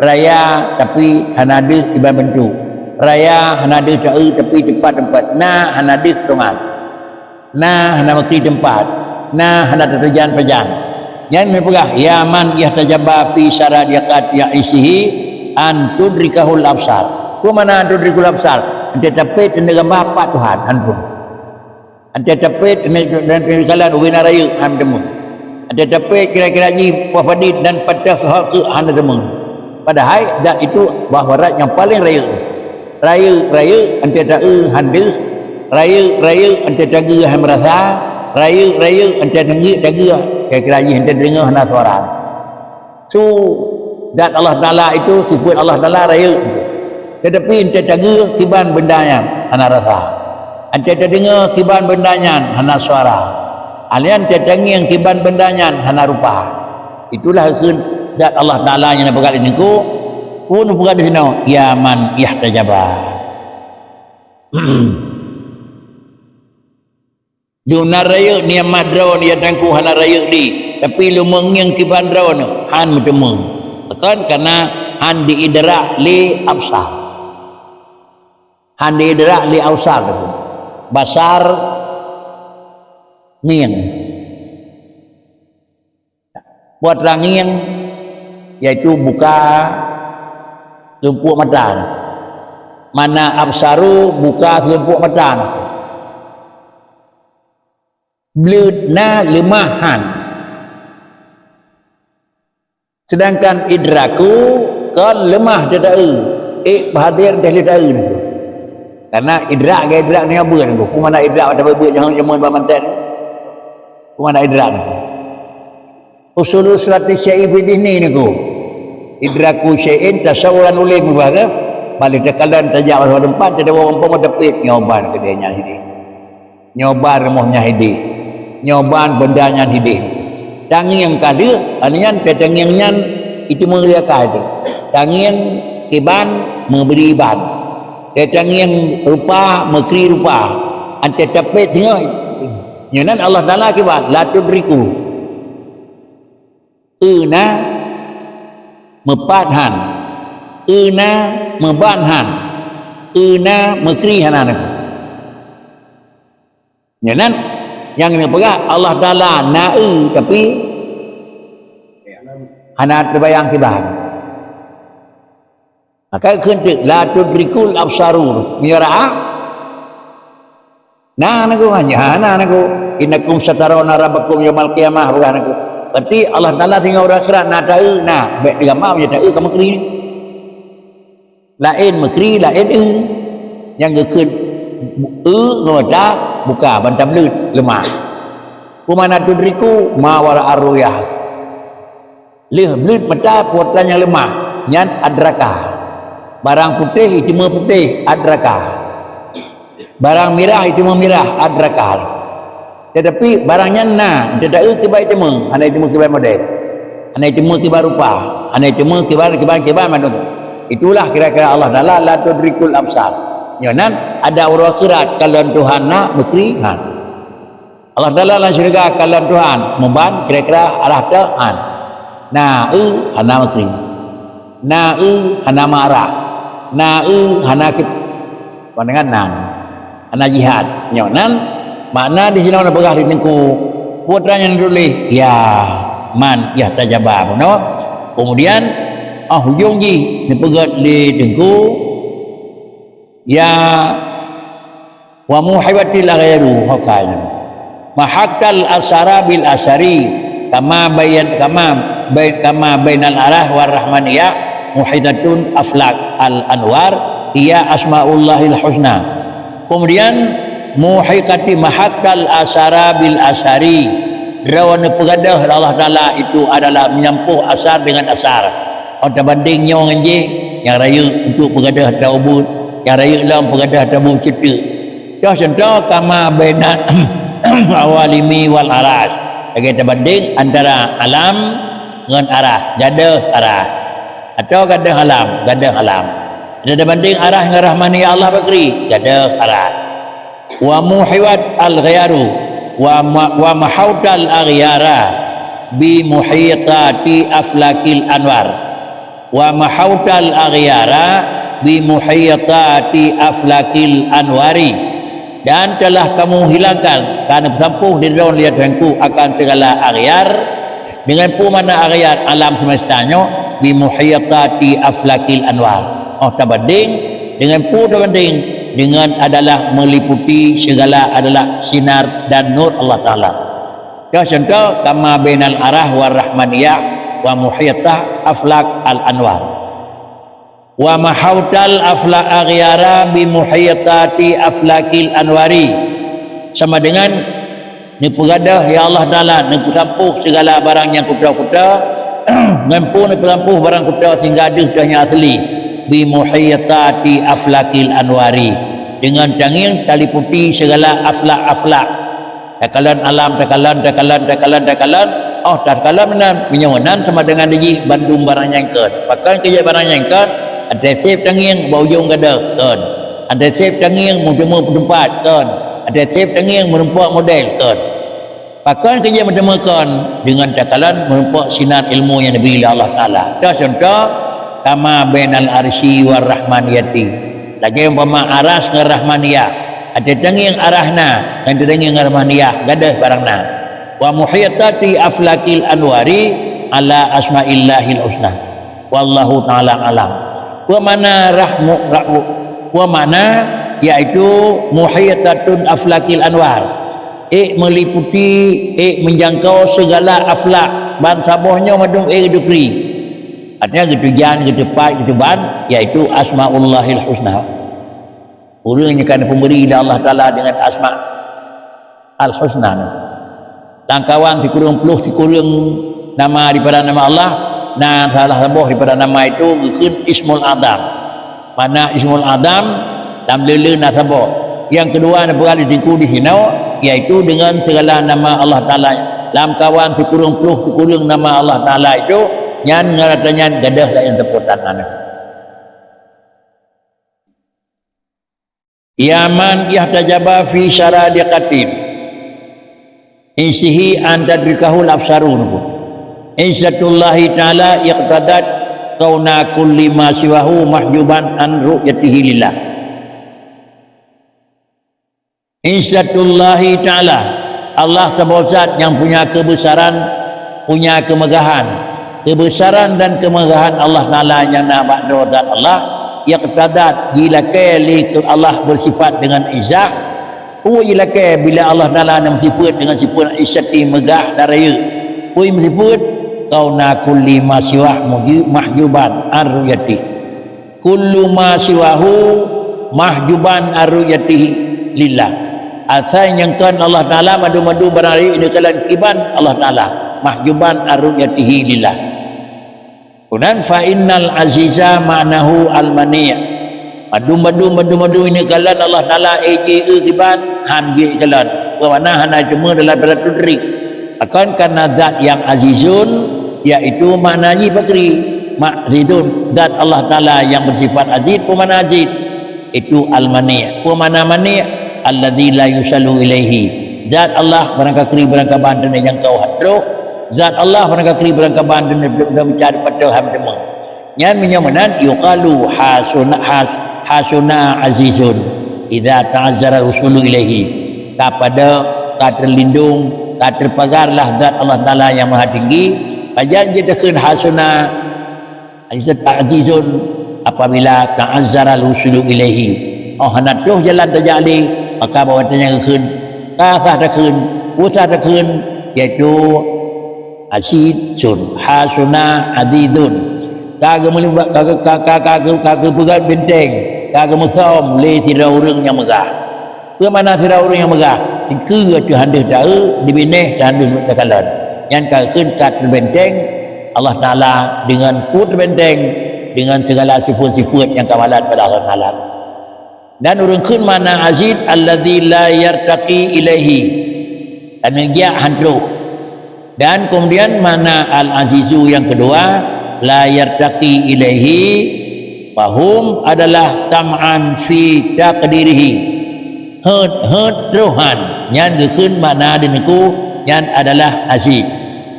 Raya tapi hana deuh kiban bentuk. Raya hana deuh taeu tapi teumpat-teumpat. Na hana deuh teungat. Na hana makri teumpat. Na hana tateujan pajan. Nyan meupeugah, ya man ihtajaba fi saradiqati izzihi an tudrikahul absar. Peue makna an tudrikahul absar? Antara tapét, antara gamba pat Tuhan, han peue. Antara tapét, antara, antara jalan ubena rayeuk, han teumé. Antara tapét kira-kira jih poh padit dan patah hak keu hana teumé. Padahai zat itu bahwa zat nyang paleng rayeuk. Rayeuk, rayeuk, antara taeu han deuh. Rayeuk, rayeuk, antara tageue han meurasa. Rayeuk, rayeuk, antara teungiek tageue, kira-kira jih antara deungoe hana suara. Su, zat Allah Taala itu, sifat Allah Taala rayeuk. Teutapi antara tageue kiban benda nyan hana rasa. Antara tadeungoe kiban benda nyan hana suara. Alheuh antara tangieng kiban benda nyan hana rupa. Itulah kheun zat Allah Taala nyang na peugah lé nangku, pun peugah di sinoe, ya man ihtajaba. Dum na rayeuk nikmat droeneuh, ya teungku, hana rayeuk di, tapi lôn meungieng kiban droeneuh, han meuteumé. Pakon? Karena han diidrak lé absar. Han diidrak lé absar. Basar, ngieng. Buet rangieng, yaitu buka seulumpuk mata. Mana absaru, buka seulumpuk mata. Bleuet na, leumah han. Seudangkan idraku kon leumah teuta-eu, ék beuhadir deh leuta-eu nyoe. Karena idrak ngon idrak nyoe beuen nyoe. Peue makna idrak watèe beuet nyang jameun bak mantan? Peue makna idrak nyoe? Usulu sirati syai'i fi dhihni nyoe. Idraku syai'in tasawuran ulèe mubahasa. Balik teukalon tajak bak teumpat, teudawa gampông teupit nyoe ban keudéh nyan hidéh. Nyoe ban rumoh nyan hidéh. Nyoe ban beunda nyan hidéh. Tangieng ka lheueh, aneuëk nyan teutangieng nyan itu meuli akai tu. Tangieng kiban meubri ban. Teutangieng rupa meukri rupa. Antée tapét singoh. Nyoe nan Allah Taala kiban, la tudriku. Eu na meupat han. Eu na meuban han. Eu na meukri hana na. Nyan nan nyang neupeugah Allah Taala na eu, tapi hana teubayang kiban. Maka kheun teuk, "La tudrikul absaru." Meunyoe ra'ah, na nangku, hanya na nangku. "Innakum satarawna rabbakum yaumal qiyamah," peugah nangku. Berarti Allah Taala singoh uroe akhirat na taeu, na. Bék teugama meunyoe taeu ka meukri. Laén meukri, laén eu. Nyang geukheun eu ngon mata buka ban tableuet leumah. Peue makna tudriku ma wara ar-ruyah. Lheueh bleuet mata peue atra nyang leumah, nyan adraka. Barang putéh iteumé putéh, adraka. Barang mirah iteumé mirah, adraka. Tetapi barang nyan na, teuta eu kiban iteumé, hana iteumé kiban model. Hana iteumé kiban rupa, hana iteumé kiban, kiban, kiban mandum. Itulah kira-kira Allah Taala la tudrikul absar. Nyoe nan ada uroe akhirat kalon Tuhan na meukri han. Allah Taala lam syeuruga kalon Tuhan, meuban kira-kira arah teuh han. Na eu hana meukri. Na eu hana marah. Na eu hana kip-, pandangan nan. Hana jihad. Nyoe nan makna di sinoe neupeugah di teungku. Peue atra nyang tuléh, ya man, ya tajaba bunoe. Kemudian, ah, ujong jih neupeugah lé teungku, ya wa muhibatil ghairu, hokai. Mahaktal asara bil asari, kama bayan, kama bain, kama bainal arah war rahmaniyah, muhitatun aflak al anwar, iya asmaullahil husna. Kemudian, muhikati mahaktal asara bil asari, droe neupeugadôh Allah Taala itu adalah menyampoh asar dengan asar. Oh tabandéng nyoe ngon jih, nyang rayeuk untuk peugadôh atra ubeut, nyang rayeuk lom peugadôh atra ubeut ceuteuk. Toh contoh, kama baina awalimi wal aras. Lagée tabandéng antara alam ngon arah, gadôh arah. Atau gadôh alam, gadôh alam. Ada tabandéng arah ngon rahmani Allah bakri, gadôh arah. Wa muhiwat al ghayaru, wa ma-, wa mahautal aghyara bi muhitati aflakil anwar. Wa mahautal aghyara bi muhitati aflakil anwari. Dan telah kamu hilangkan, ka neupeusampoh lé droe lé Tuhanku akan segala aghyar, dengan peue makna aghyar alam semesta nyoe, bi muhitati aflakil anwar. Oh tabandéng, dengan peue tabandéng, dengan adalah meliputi segala adalah sinar dan nur Allah Taala. Toh contoh, kama bainal arah war rahmaniyah wa muhitah aflak al anwar. Wa mahautal afla aghyara bi muhitati aflakil anwari. Sama dengan neupeugadôh, ya Allah Taala, neupeusampoh segala barang nyang kuto-kuto, ngon peue neupeusampoh barang kuto sehingga deuh teuh nyang asli, bi muhitati aflakil anwari, dengan tangieng taliputi segala aflak-aflak. Takalon alam, takalon, takalon, takalon, takalon. Oh, takalon meunan, meunyoe meunan sama dengan dijih bandum barang nyang kon. Pakon keu jeuet barang nyang kon? Até sép tangieng bak ujong gadôh, kon. Até sép tangieng meuteumé peuteumpat, kon. Até sép tangieng meurumpok model, kon. Pakon keu jeuet meuteumé kon? Dengan takalon meurumpok sinan ilmu nyang neubri lé Allah Taala. Toh contoh, kama bainal arsy war rahmaniyati. Lagée umpama aras ngon rahmaniyah. Até tangieng aras na, ngon tangieng rahmaniyah, gadôh barang na. Wa muhitati aflakil anwari ala asmaillahil husna. Wallahu taala alam. Peue makna rahmu, rahmu, peue makna yaitu muhitatun aflakil anwar. Ék meuliputi, ék meujangkau segala aflak, ban saboh nyoe mandum ék geuteupeue. Artinya geuteujan, geuteupat, geuteuban, yaitu Asmaullahil Husna. Ureuëng nyang ka neupeubri lé Allah Taala deungon asma Al-Husna nyoe. Lamkawan sikureueng ploh sikureueng nama daripada nama Allah, na salah saboh daripada nama itu geukheun Ismul Azam. Makna Ismul Azam, lam le-le na saboh. Nyang keudua neupeugah lé Teungku di sinoe, yaitu deungon segala nama Allah Taala. Lamkawan sikureueng ploh sikureueng nama Allah Taala itu, nyan ngon ata nyan gadôh laén teupotan aneuk. Ya man ihtajaba fi syaradiqatin, insihi an tadrikahul absarun. Izzatullahi ta'ala iqtadat kauna kulli ma siwahu mahjuban an ru'yatihi lillah. Izzatullahi ta'ala, Allah saboh zat nyang punya keubeusaran, punya keumeugahan. Keubeusaran dan keumeugahan Allah Taala nyang na bak droe zat Allah, iqtadat, jilakée lé keu Allah beusifat deungon izzah. Peue jilakée bila Allah Taala na meusifeuet deungon sifeuet izzati, meugah dan rayeuk? Peue meusifeuet? Kauna kulli ma siwah muju-, mahjuban an ru'yati. Kullu ma siwahu mahjuban an ru'yatihi lillah. Asai nyang kon Allah Taala, mandum-mandum barang rayeuk neukalon kiban Allah Taala, mahjuban an ru'yatihi lillah. Kemudian, fa innal aziza ma'nahu al-mani'. Mandum-mandum, mandum-mandum ini kalon Allah Taala, ék jeuet kiban, han jeuet kalon. Peue makna hana teuma dalam pada tudri. Akan karena zat yang azizun, yaitu makna jih pakri. Ma'zizun, zat Allah Taala yang bersifat aziz, peue makna aziz? Itu al-mani'. Peue makna mani'? Alladzi la yusallu ilaihi. Zat Allah barangkakri barangkaban dan jangkau hat troh. Zat Allah barangkakri barangkaban dan, dan, dan mencari patah ham teuma. Nyan meunyoe meunan yuqalu hasuna, has-, hasuna azizun idza ta'azzara usulu ilaihi. Ka pada, ka terlindung, ka terpagarlah zat Allah Taala yang Maha Tinggi. Pajan jeuet takheun hasuna azizun apabila ta'azzara usulu ilaihi. Oh hana troh jalan tajak lé, maka bahwa tanya kheun ka sah takheun, usah takheun, yaitu Azizun, hasuna azizun. Ka geumeulibat, ka, ka, ka, ka, ka, ka geupeugah benteng, ka geumeusom lé sidroe ureuëng nyang meugah. Peue makna sidroe ureuëng nyang meugah? Dikeue teuh han deuh taeu, dibinéh teuh han deuh takalon. Nyan ka kheun ka teubenteng Allah Taala deungon peue teubenteng, deungon segala sifeuet-sifeuet nyang kamalat pada Allah Taala. Dan ureuëng kheun makna aziz, alladzi la yartaqi ilaihi, dan yang giak han troh. Dan kemudian makna al-azizu yang kedua, la yartaqi ilaihi, fahum adalah tam'an fi taqdirihi. Heuet, heuet troh han, nyan geukheun makna di neuk, nyan adalah aziz.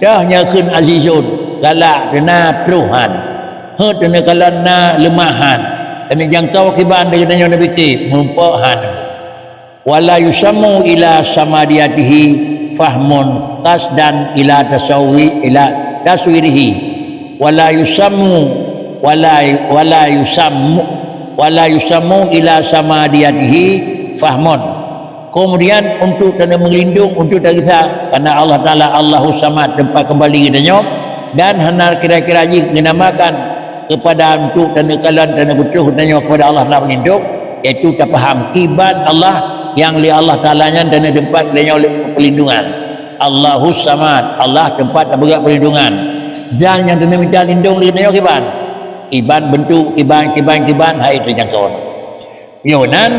Dah nyan kheun azizun, galak teuna troh han. Heuet teuneuk kalon na leumah han, teuneuk jangkau kiban deungon nyoe neupiké, meurumpok han. Wala yusammu ila samadiyatihi fahmun qasdan ila tasawi, ila taswirihi. Wala yusammu, wala, wala yusammu, wala yusammu ila samadiyatihi fahmun. Kemudian untuk teuneuk meulindong, untuk tagisa, karena Allah Taala Allahu Samad, tempat kembali geutanyoe, dan hana kira-kira jih dinamakan kepada untuk teuneuk kalon, teuneuk putôh geutanyoe kepada Allah Taala meulindong, yaitu tapaham kiban Allah yang lé Allah Taala nyan teuneuk tempat geutanyoe lé perlindungan. Allahu Samad, Allah tempat tapeugah perlindungan. Zat nyang teuneuk mita lindong lé geutanyoe kiban? Kiban bentuk, kiban, kiban, kiban, hai teujangkau. Nyoe nan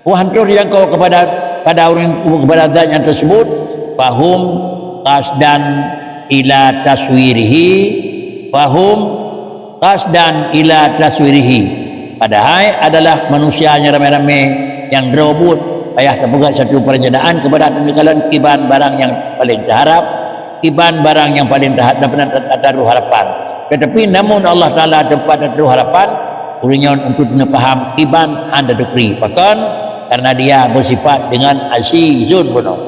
Wah, terus dijangkau kepada, pada ureuëng, kepada zat nyang tersebut, fahum qasdan ila taswirihi, fahum qasdan ila taswirihi. Padahai adalah manusia nyang ramé-ramé nyang droe buet, payah tapeugah satu perencanaan kepada teuneuk kalon kiban barang nyang paling taharap, kiban barang nyang paling taha-, tapeuna ta-, tataruh harapan. Tetapi namun Allah Taala tempat tataruh harapan, ureuëng nyan untuk teuneuk paham kiban hana dukri. Pakon? Karena dia bersifat dengan azizun bunoe.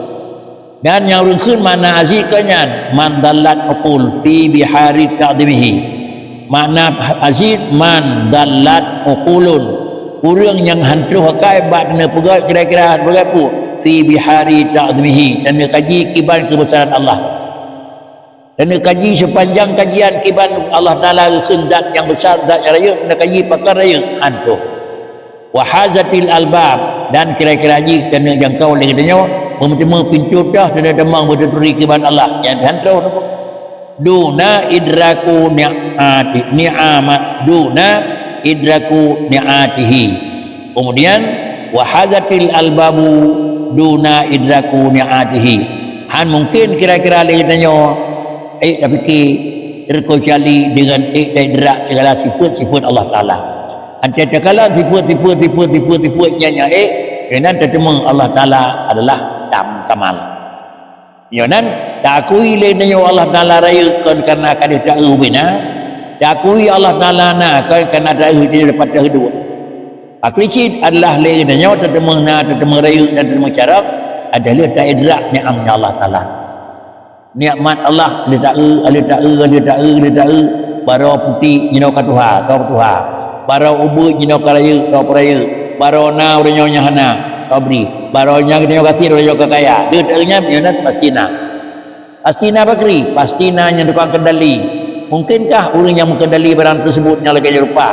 Dan nyang ureuëng kheun makna aziz keu nyan, man dallat uqul fi bihari ta'dimihi. Makna aziz, man dallat uqulun. Ureuëng nyang han troh akai bak teuneuk peugah kira-kira peugah peue? fi bihari ta'zimihi, dan kaji kiban keubesaran Allah. Dan kaji sepanjang kajian kiban Allah Taala geukheun zat nyang besar, zat nyang rayeuk, dan kaji pakon rayeuk, han troh. Wa hazatil albab, dan kira-kira jih dan jangkau lé geutanyoe, meuteumeung pintoe teuh dan tamong beuturi kiban Allah, nyan han troh. Duna idraku ni'ati, ni'ama, duna idraku ni'atihi. Kemudian, wa hazatil albabu duna idraku ni'atihi. Han mungkin kira-kira lé geutanyoe, eh, tapike, terkecuali dengan, eh, taidrak segala sifat-sifat Allah Taala. Antara takalon sifat-sifat, sifat-sifat, sifat nyan nyang, eh, keunan tateumeung Allah Taala adalah tam kamal. Nyoe nan, taakui lé geutanyoe Allah Taala rayeuk kon karena ka deuh taeu ubena. Taakui Allah Taala na kon karena taeu di depan teuh duek. Akhé cit adalah lé geutanyoe tateumeung na, tateumeung rayeuk dan tateumeung carông, adalah taidrak nikmat Allah Taala. Nikmat Allah, lé taeu, lé taeu, lé taeu, lé taeu, baroe putéh jinoe ka tuha, ka tuha. Baroe ubit jinoe ka rayeuk, ka rayeuk. Baroe na ureueng nyoe nyang hana, ka bri. Baroe nyang geutanyoe gasien, ureueng nyoe ka kaya. Lé taeu nyan, nyoe nan pasti na. Pasti na pakri, pasti na nyang tukang kendali. Mungkinkah ureueng nyang meukendali barang teusebut nyang lagée nyoe rupa?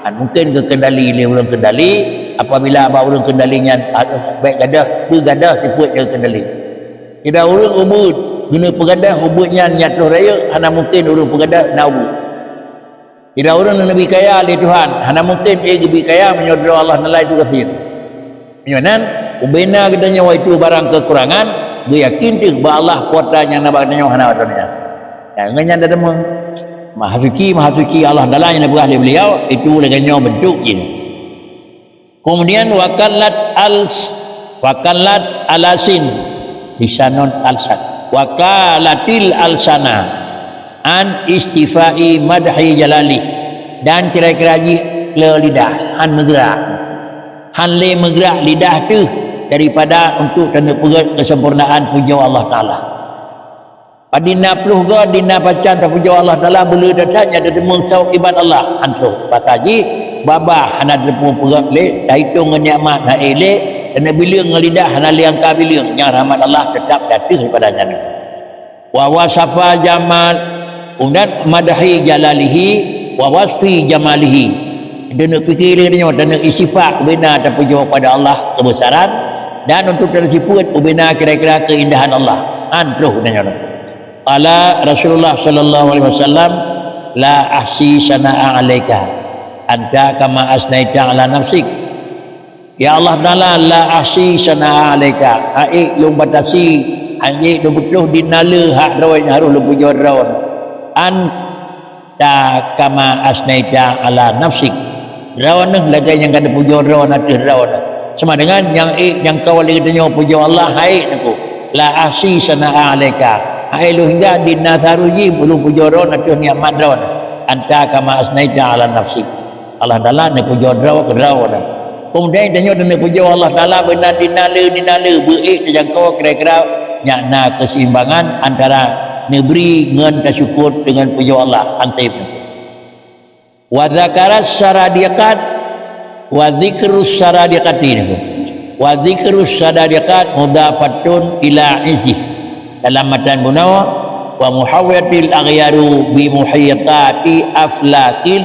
Han mungkin geukendali lé ureueng kendali apabila bak ureueng kendali nyan, ah, bék gadôh, beugadôh sifeuet nyang geukendali. Sidroe ureueng ubit, geuneuk peugadôh ubit nyan nyang troh rayeuk, hana mungkin ureueng peugadôh na ubit. Sidroe ureueng neubi kaya lé Tuhan, hana mungkin éh geubi kaya meunyoe droe Allah Taala itu gasien. Meunyoe nan, ubena geutanyoe itu barang keukurangan, beuyakin teuh bak Allah kuasa nyang na bak geutanyoe hana droe nyan. Nyang ngon nyan tateumeung. Maha suci, maha suci Allah Taala nyang neupeugah lé beliau, itu lagée nyoe bentuk jih. Kemudian, wakallat als-, wakallat alasin, lisanun alsan. Wakalatil alsana an istifai madhi jalali, dan kira-kira jih le lidah, han meugrak. Han lé meugrak lidah teuh daripada untuk taneupeugét keusempurnaan pujoe Allah Taala. Padina ploh goe, dina pacan tapujoe Allah Taala, beuleueh that-that nyang tateumeung saboh iban Allah, han troh. Basa jih, babah hana teupeu peugét lé, tahitong ngon nikmat hana éh lé, dan bileueng ngon lidah hana lé angka bileueng, nyang rahmat Allah teutap di ateueh daripada nyan. Wa wasafa jamal, dan madhi jalalihi, wa wasfi jamalihi. Taneuk pike lé nyoe, taneuk isifat ubena tapujoe kepada Allah keubesaran, dan untuk taneuk sifeuet ubena kira-kira keuindahan Allah. Han troh nyoe. Qala Rasulullah sallallahu alaihi wasallam, "La ahsi sana'a 'alaika, anta kama asnaita 'ala nafsik." Ya Allah Taala, la ahsi sana'a 'alaika, hana ék lôn batasi, hana ék lôn putôh di nale hak droe nyang harôh lôn pujoe droe. Anta kama asnaita 'ala nafsik. Droeneuh lagée nyang ka neupujoe droeneuh ateueh droeneuh. Sama dengan nyang ék nyang ka lé geutanyoe pujoe Allah, hana ék neuku. La ahsi sana'a 'alaika. Hana ék lôn hingga di na saharôh jih lôn pujoe droeneuh ateueh nikmat droeneuh. Anta kama asnaita 'ala nafsik. Allah Taala neupujoe droe keu droeneuh. Keumudian tanyoe taneuk pujoe Allah Taala beuna di nale, di nale beu ék tajangkoe kira-kira nyan na keuseimbangan antara neubri ngon tasyukur deungon pujoe Allah. Antep. Wa dzakaras saradiqat, wa dzikrus saradiqati. Wa dzikrus saradiqat mudhafatun ila izzih. Dalam matan bunoe, wa muhawwatil aghyaru bi muhitati aflakil,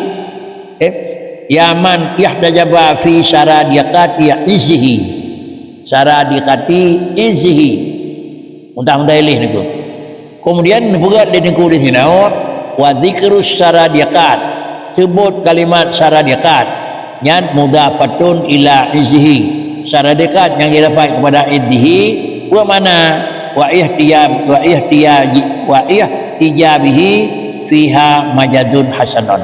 eh, ya man ihtajaba fi saradiqati izzihi. Saradiqati izzihi. Mudah-mudah ilih niku. Keumudian neupeugah lé Teungku di sinoe, wa dzikrus saradiqat, seubut kalimat saradiqat, nyan mudhafatun ila izzihi. Saradiqat nyang idhafah kepada izzihi, wa mana wa ihtiyab, wa ihtiyaj, wa ihtijabihi fiha majazun hasanun.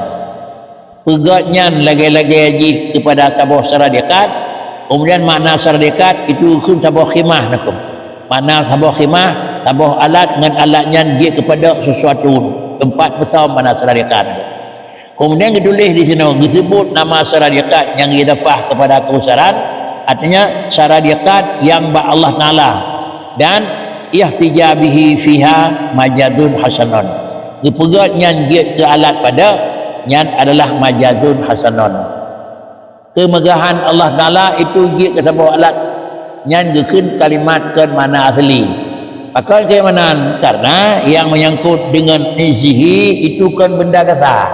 Peugét nyan lagée-lagée jih keupada saboh saradiqat, keumudian makna saradiqat itu kheun saboh khimah nakeuh. Makna saboh khimah, saboh alat ngon alat nyan jeuet keupada sesuatu, teumpat beusöm makna saradiqat. Keumudian geutuléh di sinoe, geuseubut nama saradiqat nyang idhafah keupada keubesaran, artinya saradiqat nyang bak Allah Taala, dan ihtijabihi fiha majazun hasanun. Geupeugét nyan jeuet keu alat pada, nyan adalah majazun hasanun. Keumeugahan Allah Taala itu jeuet keu saboh alat. Nyan geukheun kalimat kon makna asli. Pakon keu makna? Karena nyang meunyangkot deungon izzihi itu kon benda gasa.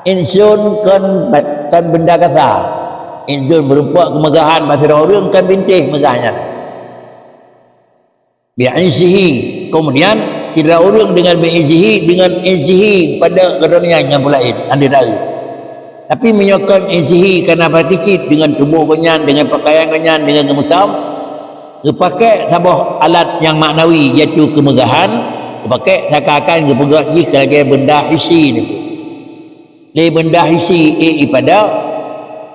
Insun kon, kon benda gasa. Insun meurumpok keumeugahan bak sidroe ureuëng kon bintéh meugah nyan. Bi izzihi. Kemudian, sidroe ureuëng deungon bi izzihi, deungon izzihi pada geutanyoe nyan nyang peulaén, hana taeu. Tapi meunyoe kon izzihi kana pakri cit deungon tuboh gobnyan, deungon peukayan gobnyan, deungon geumusam, geupakék saboh alat nyang maknawi, yaitu keumeugahan, geupakék seakan-akan geupeugét jih lagée benda hissi nyoe. Lé benda hissi ék ipada,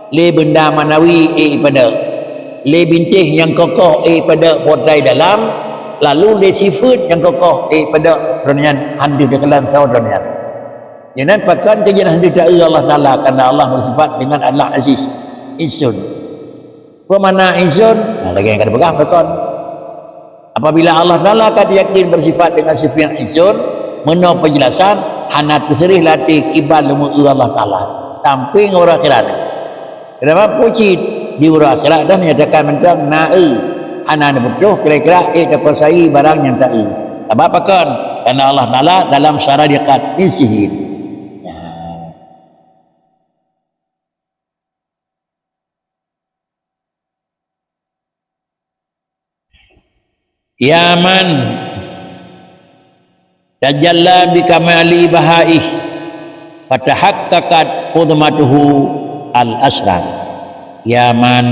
lé benda maknawi ék ipada, lé bintéh nyang kokoh ék ipada potai dalam, lalu lé sifeuet nyang kokoh ék ipada droe nyan hana teukalon saboh droe nyan. Nyan pakon keuh jih hana taeu Allah Taala, karena Allah beusifat dengan Al-Aziz. Insun. Peue makna insun? Nah, lagée nyang ka teupeugah meukon. Apabila Allah Taala ka yakin beusifat dengan sifat insun, meunoe peujelasan, hana teuseurih lam até kiban leumeue Allah Taala. Sampai ngon uroe akhirat. Kenapa puji di uroe akhirat dan nyatakan mantong na eu. Hana neupeutroh kira-kira ék takuasai barang nyang taeu. Sabab pakon? Karena Allah Taala dalam syarikat insihin. Ya man tajalla bi kamali bahaih, fatahaqqaqat uzmatuhu al asrar. Ya man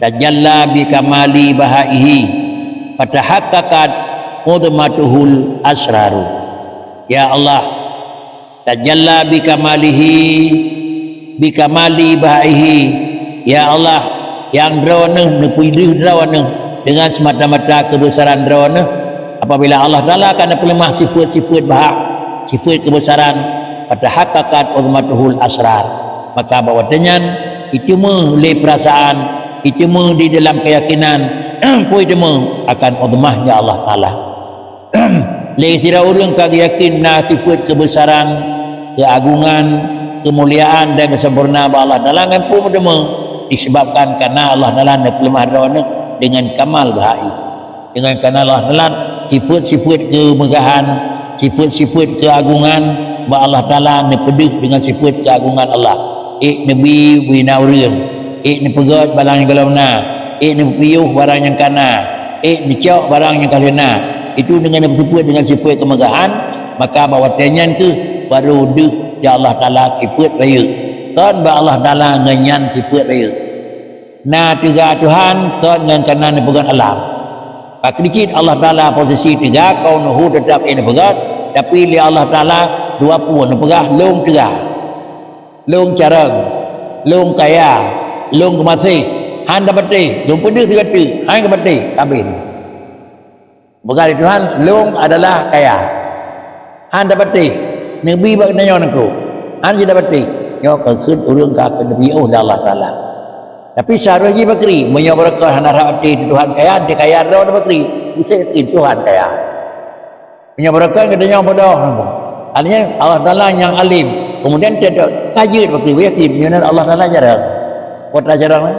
tajalla bi kamali bahaihi, fatahaqqaqat uzmatuhul asraru. Ya Allah, tajalla bi kamalihi, bi kamali bahaihi. Ya Allah, nyang Droeneuh neupeudeuh Droeneuh deungon seumata-mata keubeusaran Droeneuh. Apabila Allah Taala ka neupeuleumah sifeuet-sifeuet bahak, sifeuet keubeusaran, fatahaqqaqat uzmatuhul asrar, maka bak watée nyan iteumé lé peurasaan, iteumé di dalam keuyakinan, peue iteumé akan uzmahnya Allah Taala. Lé sidroe ureuëng ka geuyakin na sifeuet keubeusaran, keuagungan, keumuliaan dan keusempurna bak Allah Taala ngon peue meuteumé disebabkan karena Allah Taala neupeuleumah Droeneuh deungon kamal bahai. Deungon karena Allah Taala sifeuet-sifeuet keumeugahan, sifeuet-sifeuet keuagungan bak Allah Taala neupeudeuh deungon sifeuet keuagungan Allah. Ék neubi bina ureuëng, ék neupeugét barang nyang gohlom na, ék neupiôh barang nyang ka na, ék neucok barang nyang ka lheueh na. Itu deungon neupeuseupôt deungon sifeuet keumeugahan, maka bak watée nyan kheueh barô deuh di Allah Taala sifeuet rayeuk. Kon bak Allah Taala ngon nyan sifeuet rayeuk. Na teuga Tuhan kon ngon kana neupeugét alam. Pakri cit Allah Taala posisi teuga, kaunuhu teutab ék neupeugét, tapi lé Allah Taala dua pue neupeugah lôn teuga. Lôn carông, lôn kaya, lôn geumaséh, han tapatéh, lôn peudeuh sigoe teuk, han geupatéh, habéh. Peugah lé Tuhan, lôn adalah kaya. Han tapatéh, neubi bak geutanyoe nanggroe. Han jeuet tapatéh, nyoe ka kheun ureuëng ka keuneuk piôh lé Allah Taala. Tapi seharusnya jih pakri, meunyoe beureukat hana rhot até Tuhan kaya, até kaya droe pakri, useuh yakin Tuhan kaya. Meunyoe beureukat geutanyoe bodoh nanggroe. Artinya Allah Taala nyang alim. Kemudian teuntèe ka jeuet pakri, yakin, nyoe nan Allah Taala jarang. Kota jarang, eh?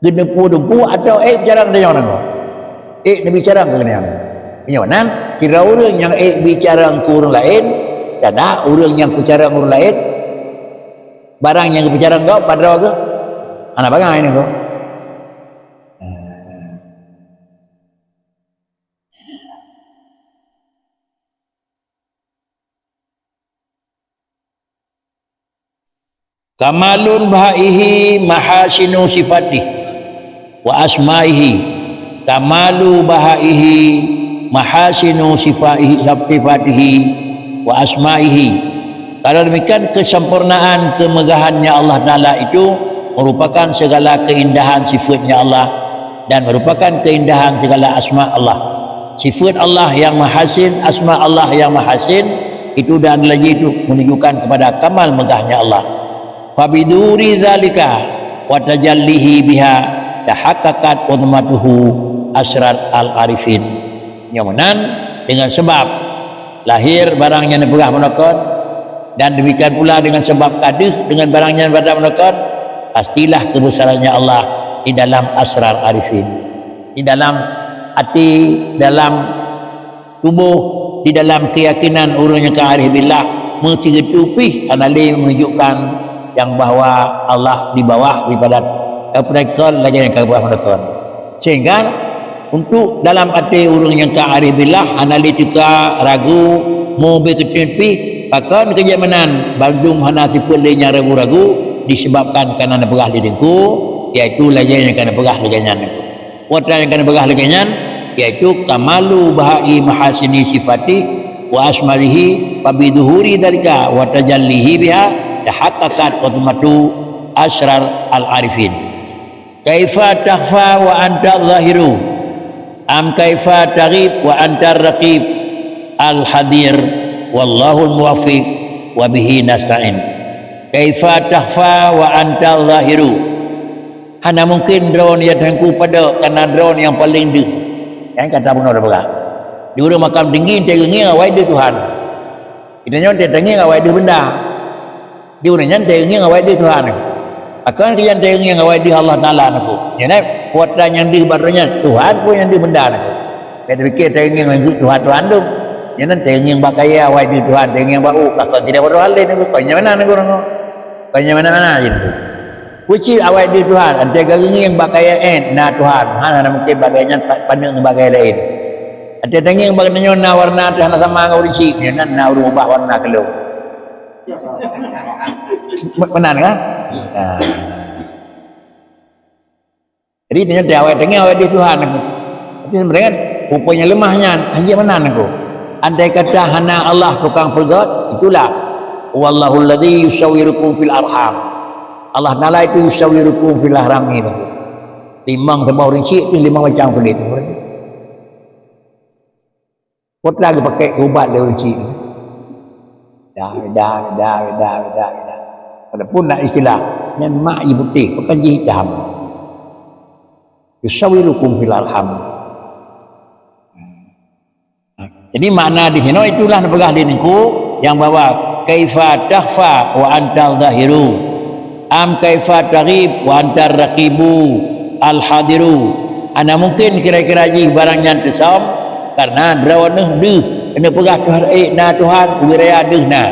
Geuneupu-neupu atau ék bicara keu geutanyoe nanggroe? Ék neubicara keu geutanyoe? Meunyoe nan, sidroe ureuëng nyang ék bicara keu ureuëng laén, dan na ureuëng nyang bicara keu ureuëng laén, barang nyang geubicara gob padroe geuh, hana bangai nanggroe. Kamalun bahaihi mahasinu sifatih wa asmaihi. Kamalu bahaihi mahasinu sifaihi, sifatihi wa asmaihi. Kalau demikian, kesempurnaan kemegahannya Allah Taala itu merupakan segala keindahan sifatnya Allah dan merupakan keindahan segala asma Allah. Sifat Allah yang mahasin, asma Allah yang mahasin, itu dan lagi itu menunjukkan kepada kamal megahnya Allah. Fabiduri zalika wa tajallihi biha tahaqqaqat uzmatuhu asrar al-arifin. Nyang meunan dengan sebab lahir barang nyang neupeugah meunoe kon, dan demikian pula dengan sebab ka deuh dengan barang nyang bak meunoe kon, pastilah kebesarannya Allah di dalam asrar arifin, di dalam até, dalam tuboh, di dalam keuyakinan ureuëng nyang ka arif billah, meusigeue tupih hana lé menunjukkan nyang bahwa Allah di bawah daripada, eh, peudakon lagée nyang ka geupeugah peudakon. Sehingga untuk dalam até ureuëng nyang ka arif billah hana lé teuka ragu, mubé keuteun pih, pakon keu jeuet meunan bandum hana sifeuet lé nyang ragu-ragu disebabkan kana neupeugah lé Teungku, yaitu lagée nyang ka neupeugah lagée nyan Teungku. Watée nyang ka neupeugah lagée nyan, yaitu kamalu bahai mahasini sifati wa asmalihi fa bi zuhuri dzalika wa tajallihi biha tahaqqaqat wa tumatu asrar al-arifin. Kaifa takhfa wa anta zahiru? Am kaifa taghib wa anta raqib al-hadir? Wallahul muwaffiq wa bihi nasta'in. Kaifa takhfa wa anta zahiru? Hana mungken droeneuh ya Teungku padok, karena droeneuh nyang paleng deuh. Nyang kata bunoe teupeugah. Di ureuëng makam tinggi teuingieng awai deuh Tuhan. Geutanyoe teuingieng awai deuh benda. Di ureuëng nyan teuingieng awai deuh Tuhan. Akan keu nyan teuingieng awai deuh Allah Taala Teungku. Nyan, eh, kuasa nyang deuh bak droe nyan, Tuhan pun nyang deuh benda Teungku. Bék tapike teuingieng lagée Tuhan-Tuhan dum. Nyan teuingieng bak kayée awai deuh Tuhan, teuingieng bak u, ka kon tidak Tuhan lain Teungku. Kon nyang mana Teungku? Kon nyang mana-mana je Teungku. Kucit awai deuh Tuhan, antai geuingieng bak kayée éh na Tuhan, hana mungken bak kayée nyan pa-, paneuk ngon bak kayée laén. Antai teuingieng bak nyoe na warna teuh hana sama ngon ureuëng chik, nyan na ureuëng ubah warna keu lôn. Me-, meunan kan? Ha. Jadi, nyan teuh awai teuingieng awai deuh Tuhan. Tapi sebenarnya, rupanya lemah nyan, hana meunan Teungku. Andai kata hana Allah tukang peugét, itulah. Wallahul ladzi yusawwirukum fil arham. Allah Taala itu yusawwirukum fil arham ni Teungku. Limong saboh ureuëng chik tu limong macam kulit. Peue teuma geupakèk keu ubat lé ureuëng chik. Dah, dah, dah, dah, dah, dah. Walaupun nak istilah, nyan mak jih putéh, pakon jih itam. Yusawirukum fil arham. Jadi makna di sinoe itulah neupeugah lé Teungku nyang bahwa kaifa takhfa wa anta zahiru. Am kaifa taghib wa anta raqibu al-hadiru. Hana mungken kira-kira jih barang nyan teusöm, karena droeneuh deuh. Keuneuk peugah Tuhan, ék na Tuhan, ubé raya deuh na.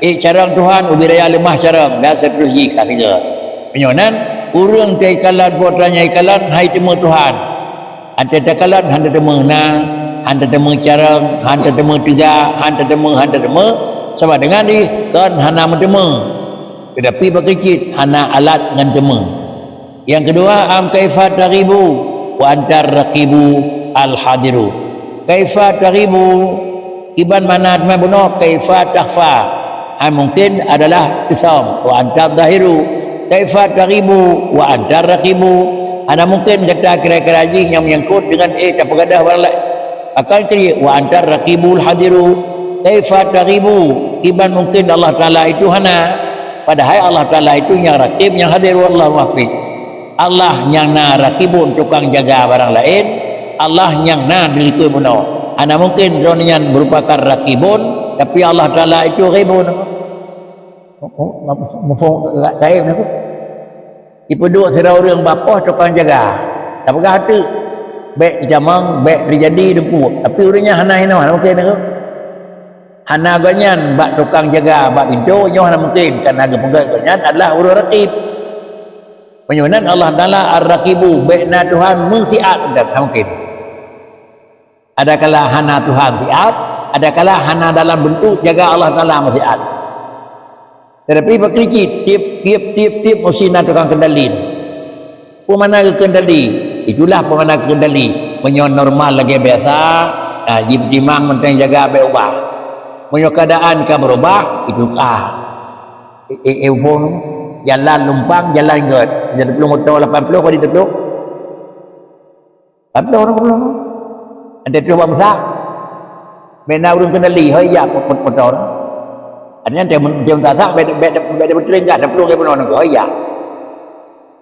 Ék carông Tuhan, ubé raya leumah carông, dan seuterusjih ka sigoe. Meunyoe nan, ureuëng teuikalon po trok nyan ikalon, hai teumé Tuhan. Hana takalon, hana teumé na, hana teumé carông, hana teumé teuga, hana teumé, hana teumé, sama dengan jih kon hana meuteumé. Teutapi bak keucit hana alat ngon teumé. Nyang keudua, am kaifa taghibu wa anta raqibu al-hadiru. Kaifa taghibu, kiban makna teuma bunoe kaifa takhfa. Ai mungken adalah teusöm, wa anta zahiru. Kaifa taghibu wa anta raqibu. Hana mungken gata kira-kira jih nyang menyangkut dengan ék tapeugadôh barang laén. Akan keuh, wa anta raqibul hadiru. Kaifa taghibu? Kiban mungken Allah Taala itu hana. Padahai Allah Taala itu nyang raqib, nyang hadir, wallahu muwaffiq. Allah nyang na raqibun, tukang jaga barang laén. Allah nyang na di likôt bunoe. Hana mungken droeneuh nyan merupakan raqibun, tapi Allah Taala itu ghaibun. Mu-, mu-, mu-, muphom gaib nyan. Ipeuduek sidroe ureuëng bak poh tukang jaga. Tapeugah teuk, bék teutamong, bék teujadi deungon. Tapi ureuëng nyan hana hinoe, hana mungken nyan. Hana gobnyan bak tukang jaga bak pintoe, nyoe hana mungken, karena geupeugah gobnyan adalah ureuëng raqib. Meunyoe nan Allah Taala Ar-Raqibu, bék na Tuhan meusiat, hana mungken. Adakala hana Tuhan siat, adakala hana dalam bentuk jaga Allah Taala meusiat. Tetapi bak keucit, tiep, tiep, tiep, tiep mesti na tukang kendali. Peue makna geukendali? Itulah peue makna geukendali. Meunyoe normal lagée biasa, ah, jipeutimang mantong jaga bék ubah. Meunyoe keuadaan ka beurubah, itu ka. Eh, eh, eh, ubong, jalan lumpang, jalan gét. Jadi puluh motor lapan puluh kali tu. Tapi orang pula. Ada tu bangsa. Mena urang kendali, hoi ya, pot, pot, motor. Artinya dia men-, dia tak tak, beda, beda, beda berteringkat, dah perlu ke benar, hoi ya.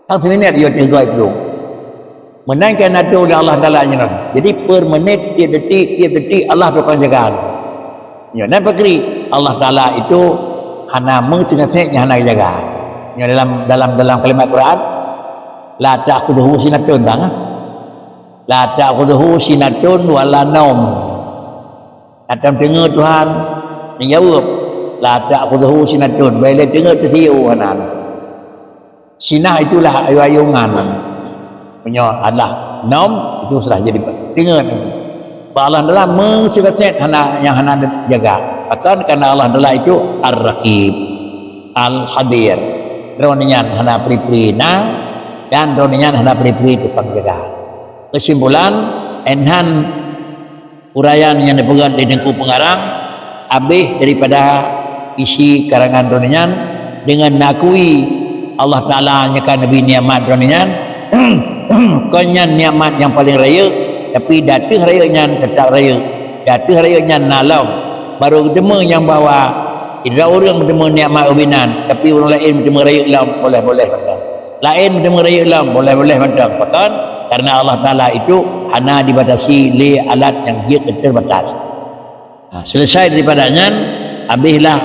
Tang sini ni dia tiga itu. Menangkan atu oleh Allah Taala nyan. Jadi per menit, tiap detik, tiap detik Allah tukang jaga. Ya, dan pakri Allah Taala itu hana meuteungasék nyang hana jaga. Ya, dalam, dalam, dalam kalimat Quran, La ta'khudhuhu sinatun, tang, eh? La ta'khudhuhu sinatun wa la naum. Atam teungoe Tuhan, neujaweueb, "La ta'khudhuhu sinatun," bèk lé teungoe teusiôh, hana. Sinah itulah ayong-ayongan. Meunyoe adalah naum, itu sudah jadi teungoe. Bak Allah Taala meusigoe-sigoe hana, nyang hana jaga. Pakon? Karena Allah Taala itu Ar-Raqib, Al-Hadir. Droeneuh nyan hana pri-pri na, dan droeneuh nyan hana pri-pri tukang jaga. Kesimpulan, enhan uraian nyang neupeugah lé Teungku Pengarang, abéh daripada isi karangan droeneuh nyan, deungon neukui Allah Taala nyang ka neubri nikmat droeneuh nyan, kon nyan nikmat nyang paleng rayeuk, tapi ateueh rayeuk nyan teutap rayeuk, ateueh rayeuk nyan na lom. Barô geuteumé nyang bahwa sidroe ureueng meuteumé nikmat ubé nan, tapi ureueng laén meuteumé rayeuk lom, boleh-boleh mantong. Laén meuteumé rayeuk lom, boleh-boleh mantong. Pakon? Karena Allah Taala itu hana dibatasi lé alat nyang jeuet keu teubatas. Ha, selesai daripada nyan, abéhlah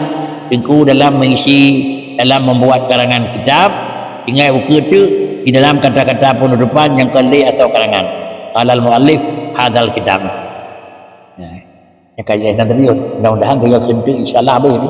Teungku dalam mengisi, dalam membuat karangan kitab, tinggai ukeue teuk di dalam kata-kata penutupan nyang keulhèe atau karangan. Qalal muallif hadzal kitab. Ya. Nyang ka jih na teubiet. Mudah-mudahan tiga keuntui, insya Allah, habéh ni.